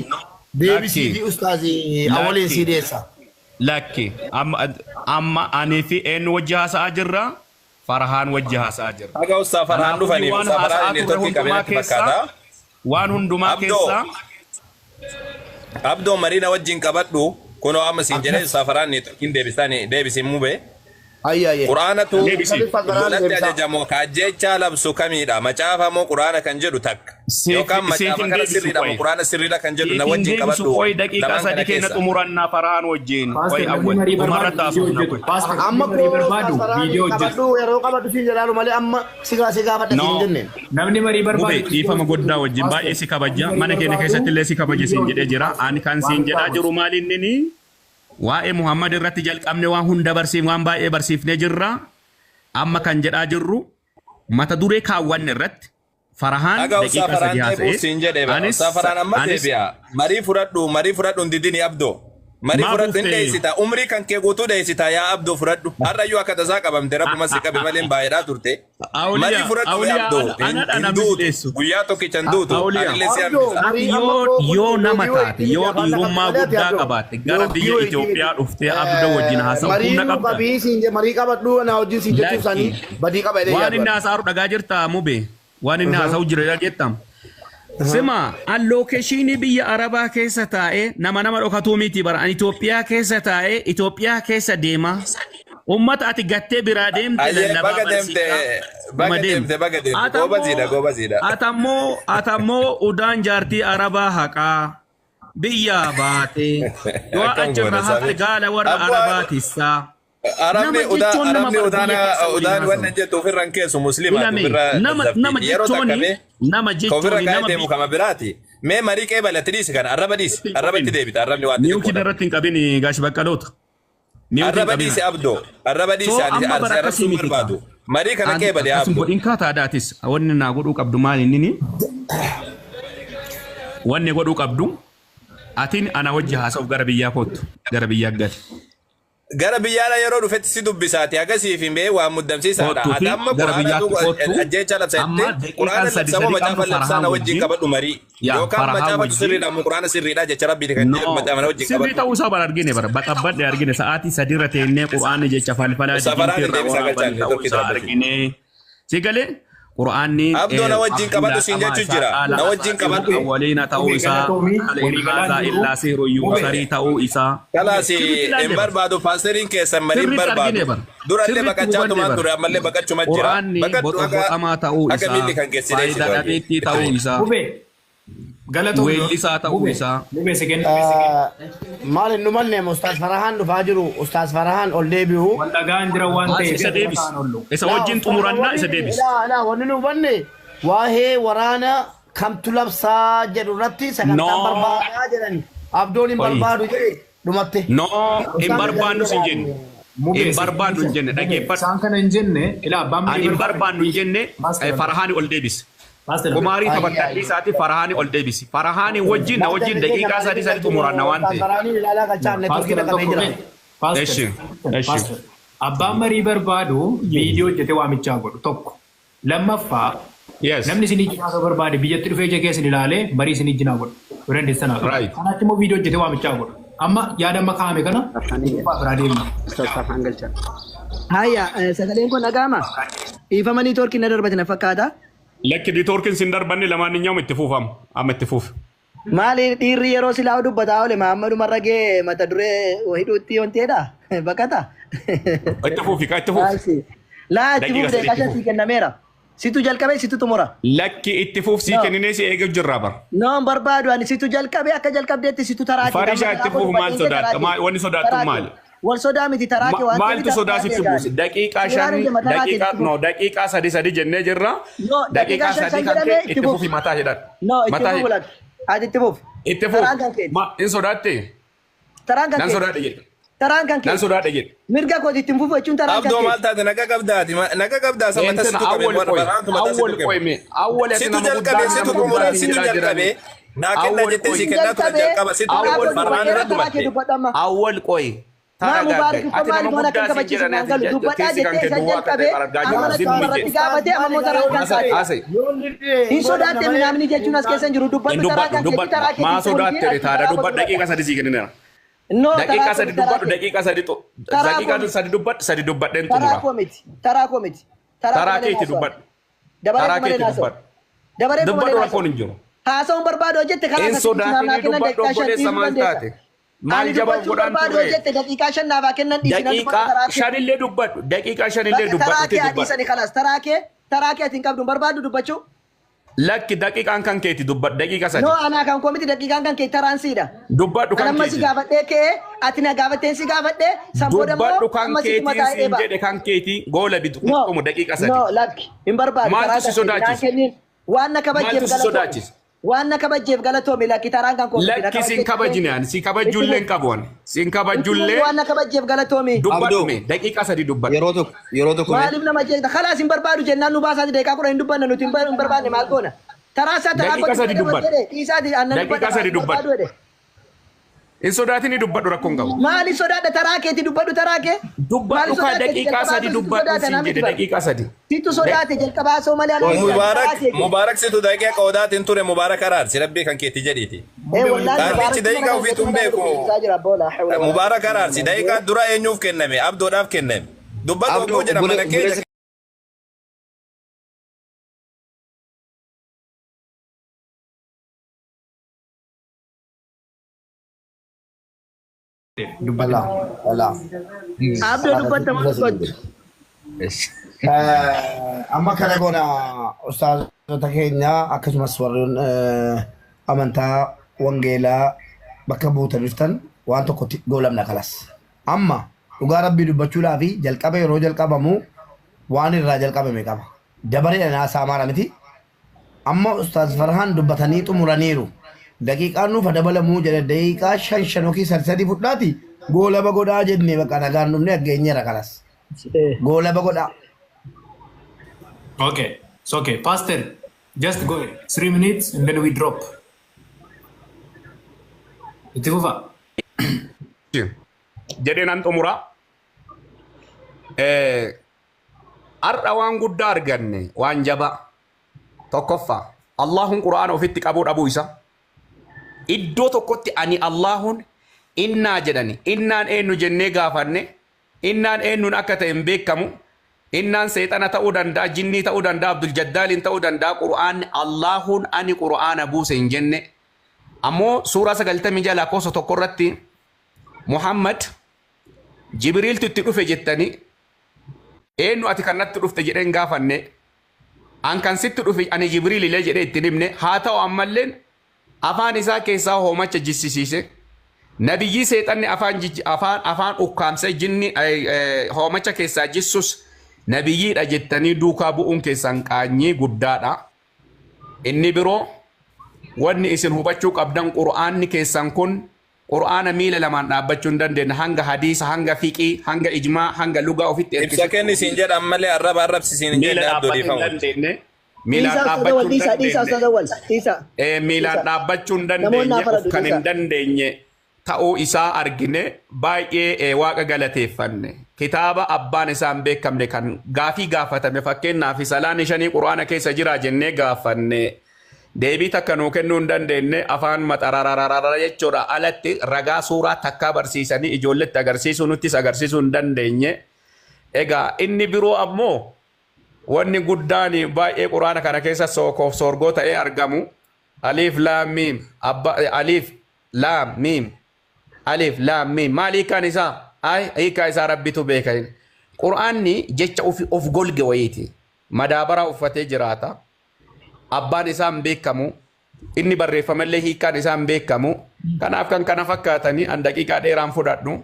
deebisii
Lakki.
fi Ustaaz Awwaliin
Lakki.
sii dhiyeessa.
Lakki. Amma amma ani fi eenyu wajji haasa'aa jirra? Farhaan wajji haasa'aa jirra.
Haga Ustaaz Farhaan
Kanaafuu
dhufaniif
waan
Ustaaz
haasa'aa
Farhaan
turre
neetworkii
hundumaa
qabeenyatti
keessaa
fakkaata.
waan hundumaa
Abdoo.
keessaa
Abdoo mariina wajjin qabadhu kunoo amma siin jedhee Ustaaz Farhaan neetworkiin deebisiin mube.
Hayyee hayyee.
Quraanatu
Deebisi.
lolatti ajajamoo kaajjechaa labsu kamiidha? Macaafa moo quraana kan jedhu takka? Yookaan
Siif
macaafa
hin
kana
deebisu
sirriidha moo
qoy.
quraana sirriidha kan jedhu na
Siif hin
wajjin
deebisu
qabadhu
qoy daqiiqaa
lamaan
sadi
kana
keenya
keessa.
xumurannaa Farhaan wajjin. Qoy
Paaster namni
awwal.
marii
Dhumarra
barbaadu viidiyoo
taasifna
hojjetu.
qoy.
Paaster
Amma
namni marii
koo
barbaadu
Ustaaz Faraanii
viidiyoo hojjetu.
qabadhu yeroo qabadhu siin jedhaalu malee amma si gaafadha siin
No.
hin jenne.
Namni marii
Mube
barbaadu
dhiifama goddaa wajjin baay'ee si kabaja. Mana keenya keessatti illee si kabaje siin jedhee jira. Ani kan siin jedhaa jiru maali inni waa'ee Muhammad irratti jalqabne waan hunda barsiif waan baay'ee barsiifnee jirra. Amma kan jedhaa jirru mata duree kaawwanne irratti Farhaan
Haga Ustaaz
daqiiqaa
Farhaan
sadi
deebi'u
haasa'e.
siin jedhee bara.
Anis
Ustaaz Farhaan amma
anis
deebi'a. Marii fudhadhu marii fudhadhu hin didini Abdoo. Marii
maa
fudhadhu hin
buufte
dheessita. Umrii kan kee guutuu dheessita yaa Abdoo fudhadhu. Har'ayyuu akka tasaa qabamte rabbuma si qabe malee hin baay'eedhaa turte. Marii
Awliyaa
fudhadhu mee
awliyaa
Abdoo.
anadha
Hin
namni si
duutu.
dheessu.
Guyyaa tokkicha hin duutu.
Awliyaa.
Anillee si
Abdoo
hambisa.
marii amma
Yoo
koo kun
yoo nama
loogii
taate
wayitii
yoo
miti afaan lafa
dhiirummaa
malee ati
guddaa
Abdoo.
qabaatte gara
Loogii
biyya
wayitii
Itoophiyaa
miti.
dhuftee Abdoo wajjin haasa'u
Marii
humna
nu
qabda.
qabii siin je marii qabadhu na wajjin siin jechuu isaanii
Lakki.
badii qaba jedhee
Waan
yaadu.
inni haasa'u dhagaa jirta mube. Waan inni haasa'u jira dhageettam. Sima an lookeeshinii biyya Arabaa keessa taa'ee nama nama dhokatuu miti bara an Itoophiyaa keessa taa'ee Itoophiyaa keessa deema. Ummata ati gattee biraa deemte
Ayyee
lallabaa
baga deemte
barsiisaa
baga
nama deemte.
deemte baga deemte. Goobaziidha
Atammoo
goobaziidha.
atammoo atammoo udaan jaartii Arabaa haqaa biyyaa baatee yoo
Akkam
achirra
goona
hafte
sabi.
gaala warra
Abbaa
Arabaa tissaa. Nama
Arabni udaa
jechuun nama
arabni
bar
udaana
biyya keessa waliin
udaan
haasa'u.
wannan jettu ofirra hin keessu musliimaati
Ilame
ofirra
nama nama
zaffiti. Yeroo takka
jechuun
mee
nama
ka ofirra
jechuun
kaa'ee
nama
deemu
biyya
kama biraati. Mee marii qee balatti dhiisi kana arraba dhiisi
hin
arrabatti
qabin.
deebita arrabni waan
Niwukiin
xixiqqoodha.
irratti hin qabin gaash baqqaloota. Niwukiin
Arraba
qabina.
dhiisi Abdoo arraba dhiisi
So
ani
amma bara
arrabsuu
akkasii miti kaa.
barbaadu. Marii kana
Ani
qee bali
akkasum
Abdoo.
godhin kaa taadaatis wanni naa godhuu qabdu maal inni wanni godhuu qabdu atiin ana wajji haasa'uuf gara biyyaa koottu gara biyyaa gali.
Gara biyyaadha yeroo dhufetti si dubbisaati agasii fi mee waan muddamsiisaadha.
Koottuu
Ati
fi
amma
gara
quraanatu
biyyaatti koottu
ajjeechaa labsa
amma
jettee quraana
daqiiqaan sadi
labsamoo
sadi
macaafa
qabnu
labsaa
Farhaan
na wajjin
wajjin
qabadhu marii.
yaa
Yookaan
Farhaan
macaafatu
wajjin
sirriidha moo quraana sirriidha jecha rabbiiti kan jedhu
No,
macaafa na wajjin
sirrii
qabadhu.
ta'uu isaa bara argine bara baxabbadhe argine sa'aatii sadiirra teennee qura'aanni jecha falfalaa
Safaraan
digintii
hin
irraa
deebisaa
waraaban
galchaan
ta'uu
neetworkii
isaa
darbate.
argine. Si galee qura'aanni
Abdoo na wajjin qabadhu siin
laaqamaa
jechuu
isaa
jira.
qaala
Na wajjin
asaatiirul
qabadhu.
awwaliina ta'uu
Mubee
isaa
galatoomii
qaala in
waliigalaan
haazaa
jiru.
illaa sihrun
Mubee
yuusarii ta'uu isaa.
Kalaas
Sirriitti
hin
ilaalle bara.
barbaadu paasteriin keessan marii hin
Sirriitti argine
barbaadu.
bara.
Durallee
Sirriitti
baqachaa
hubanne
tumaan
bara.
ture ammallee baqachuma jira.
Qura'aanni
Baqadhu akka
boxoboxamaa ta'uu
akka
isaa
miilli kan keessi
faayidaa
dheessitu
dhabeettii ta'uu isaa
Mubee galatoomii
weellisaa ta'uu
mubee
isaa.
mubee sekeendii
Maal hin dhumanne Ustaaz Farahaan dhufaa jiru Ustaaz Farahaan ol deebi'u.
wal dhagaan jira waan
Maal
ta'eef
isa deebis.
ta'an ollu.
Isa
Laa
wajjin
Ustaaz
xumurannaa isa
Awwaliin
deebis.
laa laa wanni nu hubanne waa'ee waraana kamtu labsaa jedhu irratti sagantaan
No.
barbaadaa jedhan abdoon hin
Qoyi.
barbaadu jedhe dhumatte.
No, hin barbaannu sin jenne.
Mubee
Hin barbaannu hin jenne
mubee
dhaggeeffadhu.
isaan kana hin jenne ilaa abbaan
Ani
marii
hin
barbaadu.
barbaannu hin jenne
Paaster
Farhaani ol deebisi.
Paaster
Qumaarii
Ayyi
taphatadhii
ayyi.
isaati Farhaani ol deebisi. Farhaani wajjin na wajjin daqiiqaa sadii sadii xumuranna waan ta'eef.
Faraanii ilaalaa galchaa neetworkii
Paaster
dhaqabee
tokko
jira.
mee paaster
Eshi, eshi.
paaster abbaan marii barbaadu viidiyoo hojjetee waamichaa godhu tokko lammaffaa
Yes.
Namni isin ijjinaa osoo barbaade biyyatti dhufee ija keessan ilaalee barii isin ijjinaa godhu. Yoo dandeessan haa
Right.
Kanaatti immoo viidiyoo hojjetee waamichaa godhu. Amma yaada amma kaa'ame kana biraa deemna.
Hayya, sagaleen kun dhaga'ama. Dhiifama niitoorkii na darbate na fakkaata.
Lakki niitoorkiin sin darbanne lamaanniyyuu itti fuufamu. Amma itti fuufi.
Maali dhiirri yeroo silaa dubbataa oole Mahammadu Marragee mata duree hidhuutti wanteedha. Baqata.
Itti fuufi kaa itti fuufi.
Laa itti
Daqiiqa
fuuf
sadiitti
daqiiqaa shan
fuuf.
sii kennameera. Situ jalqabe situ xumura.
Lakki itti fuuf sii
No.
kenninee si eeguuf jirraa bara.
No hin barbaadu ani situ jalqabe akka jalqabdeetti situ taraa kee.
Farishaa itti fuuf maal sodaatta? Wanni sodaattu maali?
Wal sodaa miti taraa kee waan
Maaltu sodaa sitti buuse? Daqiiqaa shan, daqiiqaa no daqiiqaa sadi sadi jennee jirra.
No,
Daqiiqaa
daqiiqaa shan
sadi kan
jedhamee
kee
itti
itti
fuuf.
fuufi mataa hidhadhu.
No itti
Mataa
fuuf
hidhadhu.
laata. Ati itti fuuf.
Itti fuuf.
Taraan kan keeti.
Ma hin sodaatte?
Taraan kan
Nan
keeti.
sodaadhe jedhe.
Taraan kan
Nan
keeti.
sodaadhe jedhe.
Mirga kooti ittiin fufu jechuun taraan kan
Abdoo maal
keeti.
taate naga qabdaati naga qabdaa sama
Entina
situ qabe
awwal qoy
waraantu mataa
awwal
situ
qoy
qabe.
mee awwal ati
Situ
nama
jalqabe
guddaa
situ
nama
xumura
guddaa
situ
jedhaa
jalqabe
jirani.
naa kennaa
Awwal
jettee
qoy
si kennaa ture jalqaba situ
Awwal
farhaan irra
Taraa kee
dubatte.
dubbadhu amma.
Awwal qoy
Maa Mubaarak
taragaagga'i
uffata
ati nama
maaliif waan akka
guddaa siin
kabachiisu
jedhani
naan
ati
galu dubbadhaa
keessi kan
jettee
kee
isa
duwwaa akka ta'e
jalqabee
argaa
amma
jirra
natti
zimmi
irratti
jedhe.
gaafatee amma immoo taraan kan
Haasa'e
taate.
haasa'e.
Hin sodaatte minaamni jechuun as keessa hin jiru
Hin
dubbadhu taraan
dubbadhu
kan keeti
dubbadhu
taraa
maa
keetii
sodaatte
fuulli
taada
ati
dubbadhu daqiiqa sadi sii kennineera.
No taraa
Daqiiqaa
koo
sadi
miti taraa
dubbadhu
kee.
daqiiqaa sadi
Taraa koo
daqiiqaa
miti.
sadi dubbadhu sadi dubbadheen
Taraa
xumura.
koo miti. Taraa koo miti. Taraa koo
Taraa
malee
keetti
naasoo.
dubbadhu.
Dabaree
Taraa
koo malee
keetti
naasoo.
dubbadhu.
Dabaree koo malee
Dubbadhu
naasoo.
rakkoon hin jiru.
Haasa'uun barbaadu hojjette karaa
Hin
akkasitti naaf
sodaatinii
naa kennan
dubbadhu
daqiiqaa shan
obboleessa
dhiisuu
maal
dandeessa.
taate? Maal
Ani
jabaa
dubbachuu
godhaan
barbaadu
turre?
hojjette daqiiqaa shan naaf haa kennan dhiisi nan dubbadhu
Daqiiqaa
taraa kee.
shanillee dubbadhu. Daqiiqaa shanillee
Bakka
dubbadhu
taraa
itti
kee
dubbadhu.
adiisani kalaas taraa kee taraa kee ati hin qabdu hin barbaadu dubbachuu.
Lakki daqiiqaan kan keeti dubbadhu daqiiqa
No
sadi.
anaa kan koo miti daqiiqaan kan kee taraan siidha.
Dubbadhu
Kan
kan
amma si
keeti.
gaafadhee kee ati na gaafatteen si gaafadhee san booda immoo
Dubbadhu kan
amma situ
keetiin
mataa
siin
hidhee ba'a.
jedhe kan keetii goola bitu
No
dhumu daqiiqa
no
sadi.
lakki hin barbaadu
Maaltu
karaa
si
kan keeti naan
sodaachisa?
kennin waan na kabajjeef
Maaltu si
galatoomi.
sodaachisa?
Waan na kabajjeef galatoomi lakki taraan kan koo miti na
Lakki siin
kabajjeef
kabajine ani si
itti
kabajullee hin
fufi.
qabu ani. Siin
Itti fufi
kabajullee
waan na kabajjeef galatoomi.
dubbadhu
Abdoo
mee daqiiqa sadi dubbadhu.
yeroo tokko mee
Maaliif nama jeeqta? Kalaas hin barbaadu jennaan nu baasaati daqiiqaa 10 hin dubbanna nuti hin barbaanne maal goona? Taraa isaa taraa
Daqiiqa
kootti
sadi
fayyadamu
dubbadhu.
jedhe dhiisaati aannan
Daqiiqa
dubbadha
sadi
hin barbaadu
dubbadhu.
jedhe.
Hin sodaatinii dubbadhu rakkoon qabu.
Maali sodaadha taraa keeti dubbadhu taraa kee? Maali
Dubbadhu kaa
sodaatte
daqiiqaa
jalqabaa
sadi
situ
dubbadhu
sodaata
siin
namni
jedhe
bara.
daqiiqaa sadi.
Situ sodaate jalqabaa soo malee anaa miti taraa
Mubaarak
keeti.
Mubaarak situ daqiiqa qoodaatiin ture Mubaarak araarsi rabbii kan keetti jedhiiti.
Eh wallaahi
Qaalichi
Mubaarak mana
daqiiqaa
kana
ofiitu
keessatti
hin
mana
beeku.
dubbisaa jira abboo laa hawla walaa
Mubaarak
quwwata
araarsi
illaa
daqiiqaa
billah.
dura eenyuuf kenname abdoodhaaf kenname. Dubbadhu
Abdoo
ogguu jedhama
obboleessa
mana keenya
Dubbadhu.
Alaa alaa.
Abdoo dubbatta moo dubbattu?
Amma kana goona ustaazota keenya akkasumas warreen amantaa wangeelaa bakka buutan dhuftan waan tokkotti goolamna kalas. Amma dhugaa rabbii dubbachuudhaa fi jalqaba yeroo jalqabamu waan irraa jalqabame qaba. Dabaree naasaa maara miti. Amma ustaaz Farhaan dubbatanii xumuraniiru. Daqiiqaan nuuf dabalamuu jedhe daqiiqaa shan shan yookiin sadi sadi fudhaati goolaba godhaa jennee bakka nagaan dhumne aggeenyeera kalas. Goolaba godhaa.
Okay. It's okay. Pastor, just go ahead. 3 minutes and then we drop. Itti fufa.
Jedhee nan xumura. Har'a waan guddaa arganne waan jabaa. Tokkoffaa Allahun quraana ofitti qabuu dhabuu isa. Iddoo tokkotti ani Allahun innaa jedhani innaan eenyu jennee gaafanne innaan eenyuun akka ta'e hin beekamu innaan seexana ta'uu danda'a jinnii ta'uu danda'a Abdul Jaddaaliin ta'uu danda'a qura'aanni Allahun ani qura'aana buuse hin jenne ammoo suuraa 96 lakkoofsa 1 irratti Muhammad Jibriiltu itti dhufe jettanii eenyu ati kan natti dhufte jedheen gaafanne an kan sitti dhufe ani Jibriil illee jedhee itti himne haa ta'u ammalleen afaan isaa keessaa hoomacha jissisiise nabiyyii seexanni afaan afaan afaan ukkaamsee jinni hoomacha keessaa jissus nabiyyiidha jettanii duukaa bu'uun keessan qaanyii guddaadha. Inni biroo wanni isin hubachuu qabdan qur'aanni keessan kun qur'aana miila lamaan dhaabbachuu hin dandeenye hanga hadiisa hanga fiqii hanga ijmaa hanga lugaa ofitti
Ibsa kenni siin jedhan malee arraba arrabsisiin hin
miila
jenne abdoo
dhaabbachuu hin
dhiifamu.
dandeenye miilaan
Dhiisaa Ustaaz Awwal
dhaabbachuu hin
dhiisaa dhiisaa
dandeenye
Ustaaz Awwal dhiisaa.
Miilaan
Dhiisaa.
dhaabbachuu hin
Namoonni
dandeenye
haa
of
faradu
kan hin
dhiisaa.
dandeenye ta'uu isaa argine baay'ee waaqa galateeffanne. Kitaaba abbaan isaa hin beekamne kan gaafii gaafatame, fakkeenyaaf salaanni shanii quraana keessa jira jennee gaafanne, deebii takka nuu kennuu hin dandeenye. Afaan maxarararara jechuudha alatti ragaa suuraa takkaa barsiisanii ijoolletti agarsiisuu nuttis agarsiisuu hin dandeenye. Egaa inni biroo ammoo wanni guddaan baay'ee quraana kana keessa sookoof soorgoo ta'ee argamu aliif laam miim, abba aliif laam miim, aliif laam miim, maal hiikaan isaa? Ay, hiikaa isaa rabbitu beeka. Quraanni jecha of golge wayiiti. Madaabaraa uffatee jiraata. Abbaan isaa hin beekamu. Inni barreeffamallee hiikaan isaa hin beekamu. Kanaaf kan kana fakkaatanii an daqiiqaa dheeraan fudhadhu.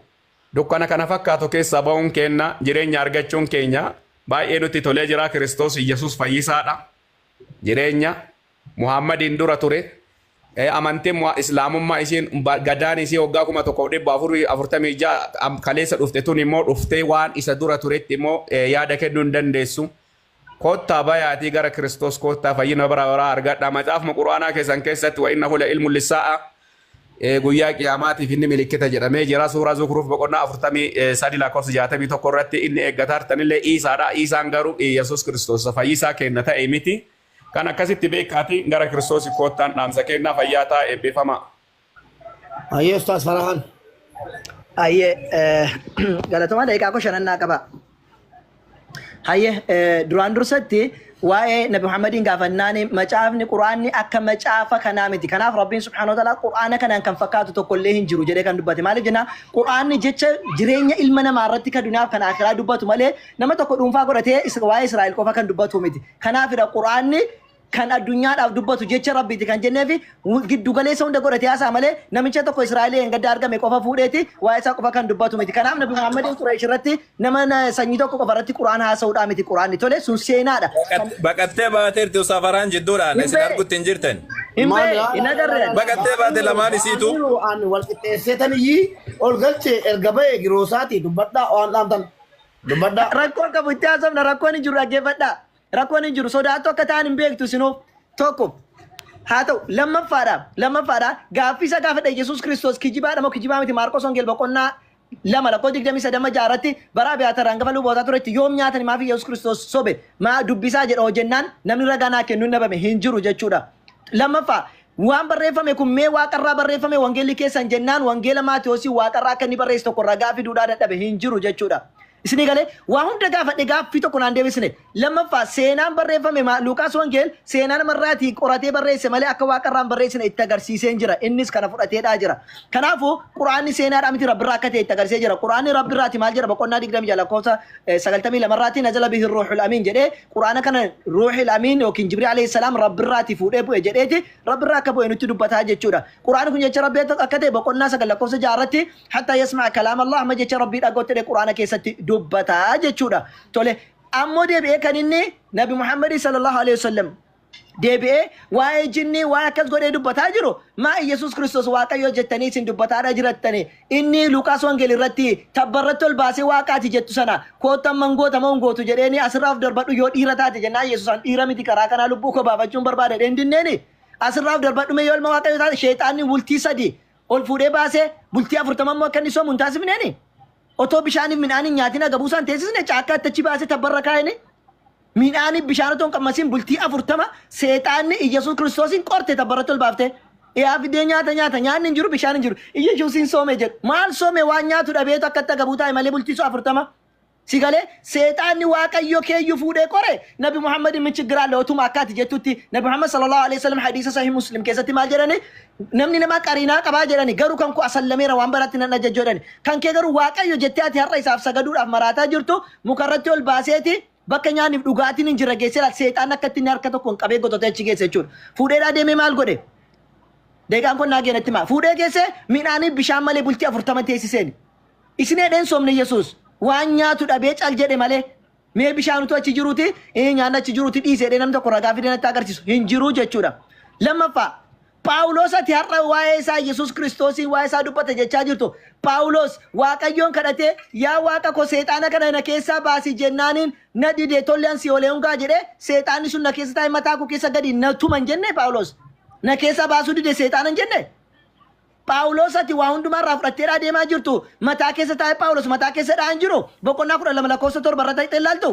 Dukkana kana fakkaatu keessaa ba'uun keenya, jireenya argachuun keenya baay'ee nutti tolee jira. Kiristoos Yesuus fayyisaadha. Jireenya Muhammadiin dura ture. Amantiin islaamummaa isiin gadaan isii waggaa 1446 kaleessa dhufte tun immoo dhuftee waan isa dura turetti immoo yaada kennuu hin dandeessu. Kottaa bayaatii gara Kiristoos kottaa, fayyina bara baraa argadha. Macaafuma quraanaa keessan keessatti wa innahu la ilmu lissaa'a, guyyaa qiyaamaatiif inni milikkita jedhamee jira. Suuraa Zukruuf boqonnaa 43 lakkoofsa 61 irratti inni eeggataa jirtanillee Iisaadha. Iisaan garuu Yesuus Kiristoos fayyisaa kenna ta'e miti. Kan akkasitti beekaati gara Kiristoos kottaan dhaamsa kennaa, fayyaa ta'a, eebbifama.
Ayyee, Ustaaz Farahan.
Ayyee, galatoomaa, daqiiqaa koo shanannaa qaba. Hayyee, duraan dursatti waa'ee Nabi Muhammadiin gaafannaan macaafni quraanni akka macaafa kanaa miti. Kanaaf Rabbiin subhaanahu wa ta'ala quraana kanaan kan fakkaatu tokkollee hin jiru jedhee kan dubbate. Maaliif jennaan, quraanni jecha jireenya ilma namaa irratti kan duniyaaf kan akiraa dubbatu malee nama tokko dhuunfaa godhatee waa'ee Israa'el qofa kan dubbatu miti. Kanaafidha quraanni kan addunyaadhaaf dubbatu jecha Rabbiiti kan jenneefi, giddu galeessa hunda godhatee haasaa malee namicha tokko Israa'el hin gadda argame qofa fuudheeti waa'ee isaa qofa kan dubbatu miti. Kanaaf Nabi Muhammadiin Quraysh irratti nama sanyii tokko qofa irratti quraan haasa'uudhaa miti quraanni tole, sun seenaadha.
Baqattee baateerti Ustaaz jidduudhaan isin argutti hin jirtan.
Hin bee hin agarreen.
Baqattee baate lamaan isiitu.
Ani wal qixxeesseetan iyyii ol galchee erga ba'e giroosaati, dubbadhaa, waan dhaamtan dubbadhaa.
Rakkoon qabu, itti haasofna, rakkoon hin jiru, dhaggeeffadhaa. Rakkoon hin jiru, sodaattuu akka ta'an hin beektu isinuu tokko. Haa ta'u, lammaffaadha, gaaffii isa gaafadha, Yesuus Kiristoos kijibaadha moo kijibaa miti? Maarqos Wongeel boqonnaa 2 lakkoofsa 23 jaarratti bara Abiyaataar hangafa lubootaa turetti yoom nyaatani, maaf Yesuus Kiristoos sobe maa dubbisaa jedha hojjennaan namni ragaa naa kennu hin dhabame, hin jiru jechuudha. Lammaffaa, waan barreeffame kun mee waaqarraa barreeffame wangeelli keessan jennaan, wangeela Maatiyoosii waaqarraa akka inni barreesse tokko ragaa fiduudhaa dadhabe, hin jiru jechuudha. Isinii galee? Waa hunda gaafadhe, gaaffii tokko naan deebisne. Lammaffaa, seenaan barreeffame Luuqaas Wangeel seenaa namarraatii qoratee barreesse malee akka waaqarraan barreessine itti agarsiisee jira. Innis kana fudhateedhaa jira. Kanaafuu quraanni seenaadhaa miti, rabbirraa akka ta'e itti agarsiisee jira. Quraanni rabbirraati maal jedha? Boqonnaa 26 lakkoofsa 92rraatti nazala bihi ruuxul amiin jedhee, quraana kana ruuxul amiin yookiin Jibriil alayhi salaam rabbirraatii fuudhee bu'e jedheeti rabbirraa akka bu'e nutti dubbataa jechuudha. Quraanni kun jecha rabbii akka ta'e boqonnaa 9 lakkoofsa 6rratti hatta yasma'a kalaam Allah, amma jecha rabbii dhagootti jedhee quraana keessatti dubbataa jechuudha. Tole, ammoo deebi'ee kan inni Nabi Muhammad sallallahu alaihi wasallam deebi'ee waa'ee jinnii waa'ee akkas godhee dubbataa jiru, maa Yesuus Kiristoos Waaqayyo jettanii isin dubbataadha jirattanii, inni Luqaas Wangeel irratti tabba irratti ol baasee waaqaati jettu sana koottan mangoota moo gootu jedheeni asirraa of darbadhu yoo dhiira taate jennaan, Yesuusaan dhiira miti, karaa kanaa lubbuu koo baafachuun barbaada jedheen dinneeni, asirraa of darbadhu mee yoo ilma Waaqayyo taate, sheexaanni bultii 3 ol fuudhee baasee bultii 40 immoo akka inni soomu hin taasifneeni, otoo bishaaniif midhaan hin nyaatin agabuusaan teessisne, caakkaatti achi baasee tabbarra kaa'ini, midhaanii bishaan otoo hin qammasiin bultii 40 seexaanni Iyyasuus Kiristoosiin qorte, tabbarratti ol baafte. Yaa fidee nyaata nyaata, nyaanni hin jiru, bishaan hin jiru. Iyyasuusiin soome jedhu. Maal soome? Waan nyaatu dhabeetu akkatti agabuu taa'e malee bultii 40. Si galee? Seexaanni Waaqayyo keeyyuu fuudhee qore Nabi Muhammad min chiggiraalle otuma akkaati jettutti, Nabi Muhammad sallallahu alaihi wasallam hadiisa sahih Muslim keessatti maal jedhani? Namni nama qariinaa qabaa jedhani, garuu kan koo asallameera, waan baratti nan ajajju jedhani. Kan kee garuu Waaqayyo jettee ati har'a isaaf sagaduudhaaf maraataa jirtu mukarratti ol baaseeti bakka nyaanniif dhugaatiin hin jirre geessee laata, seexaan akka ittiin harka tokkoon qabee gototee achi geesse jechuudha. Fuudheedhaa deemee maal godhe? Deeqaan kun naa geenatti maa? Fuudhee geesse, midhaanii bishaan malee bultii 40 teessiseen. Isin hedheen soomne Yesuus waan nyaatu dhabee cal jedhe malee, mee bishaanutu achi jiruuti nyaanni achi jiruuti dhiisee jedhee namni tokko ragaa fidee natti agarsiisu hin jiru jechuudha. Lammaffaa, Phaawulos ati har'a waa'ee isaa Yesuus Kiristoosiin waa'ee isaa dubbate jechaa jirtu. Phaawulos Waaqayyoon kadhatee, yaa Waaqa koo, seexaana kana na keessaa baasi jennaaniin na dide, tolli ansi olee hungaa jedhee, seexaanni sun na keessa taa'e mataa koo keessa gadi na tuman jenne, Phaawulos. Na keessaa baasuu dide seexaana hin jenne. Phaawulos ati waa hundumaa irraa fudhatteedhaa deemaa jirtu, mataa keessa taa'ee Phaawulos mataa keessa dha'an jiru, boqonnaa 12 lakkoofsa 7 irra ta'e ilaaltu.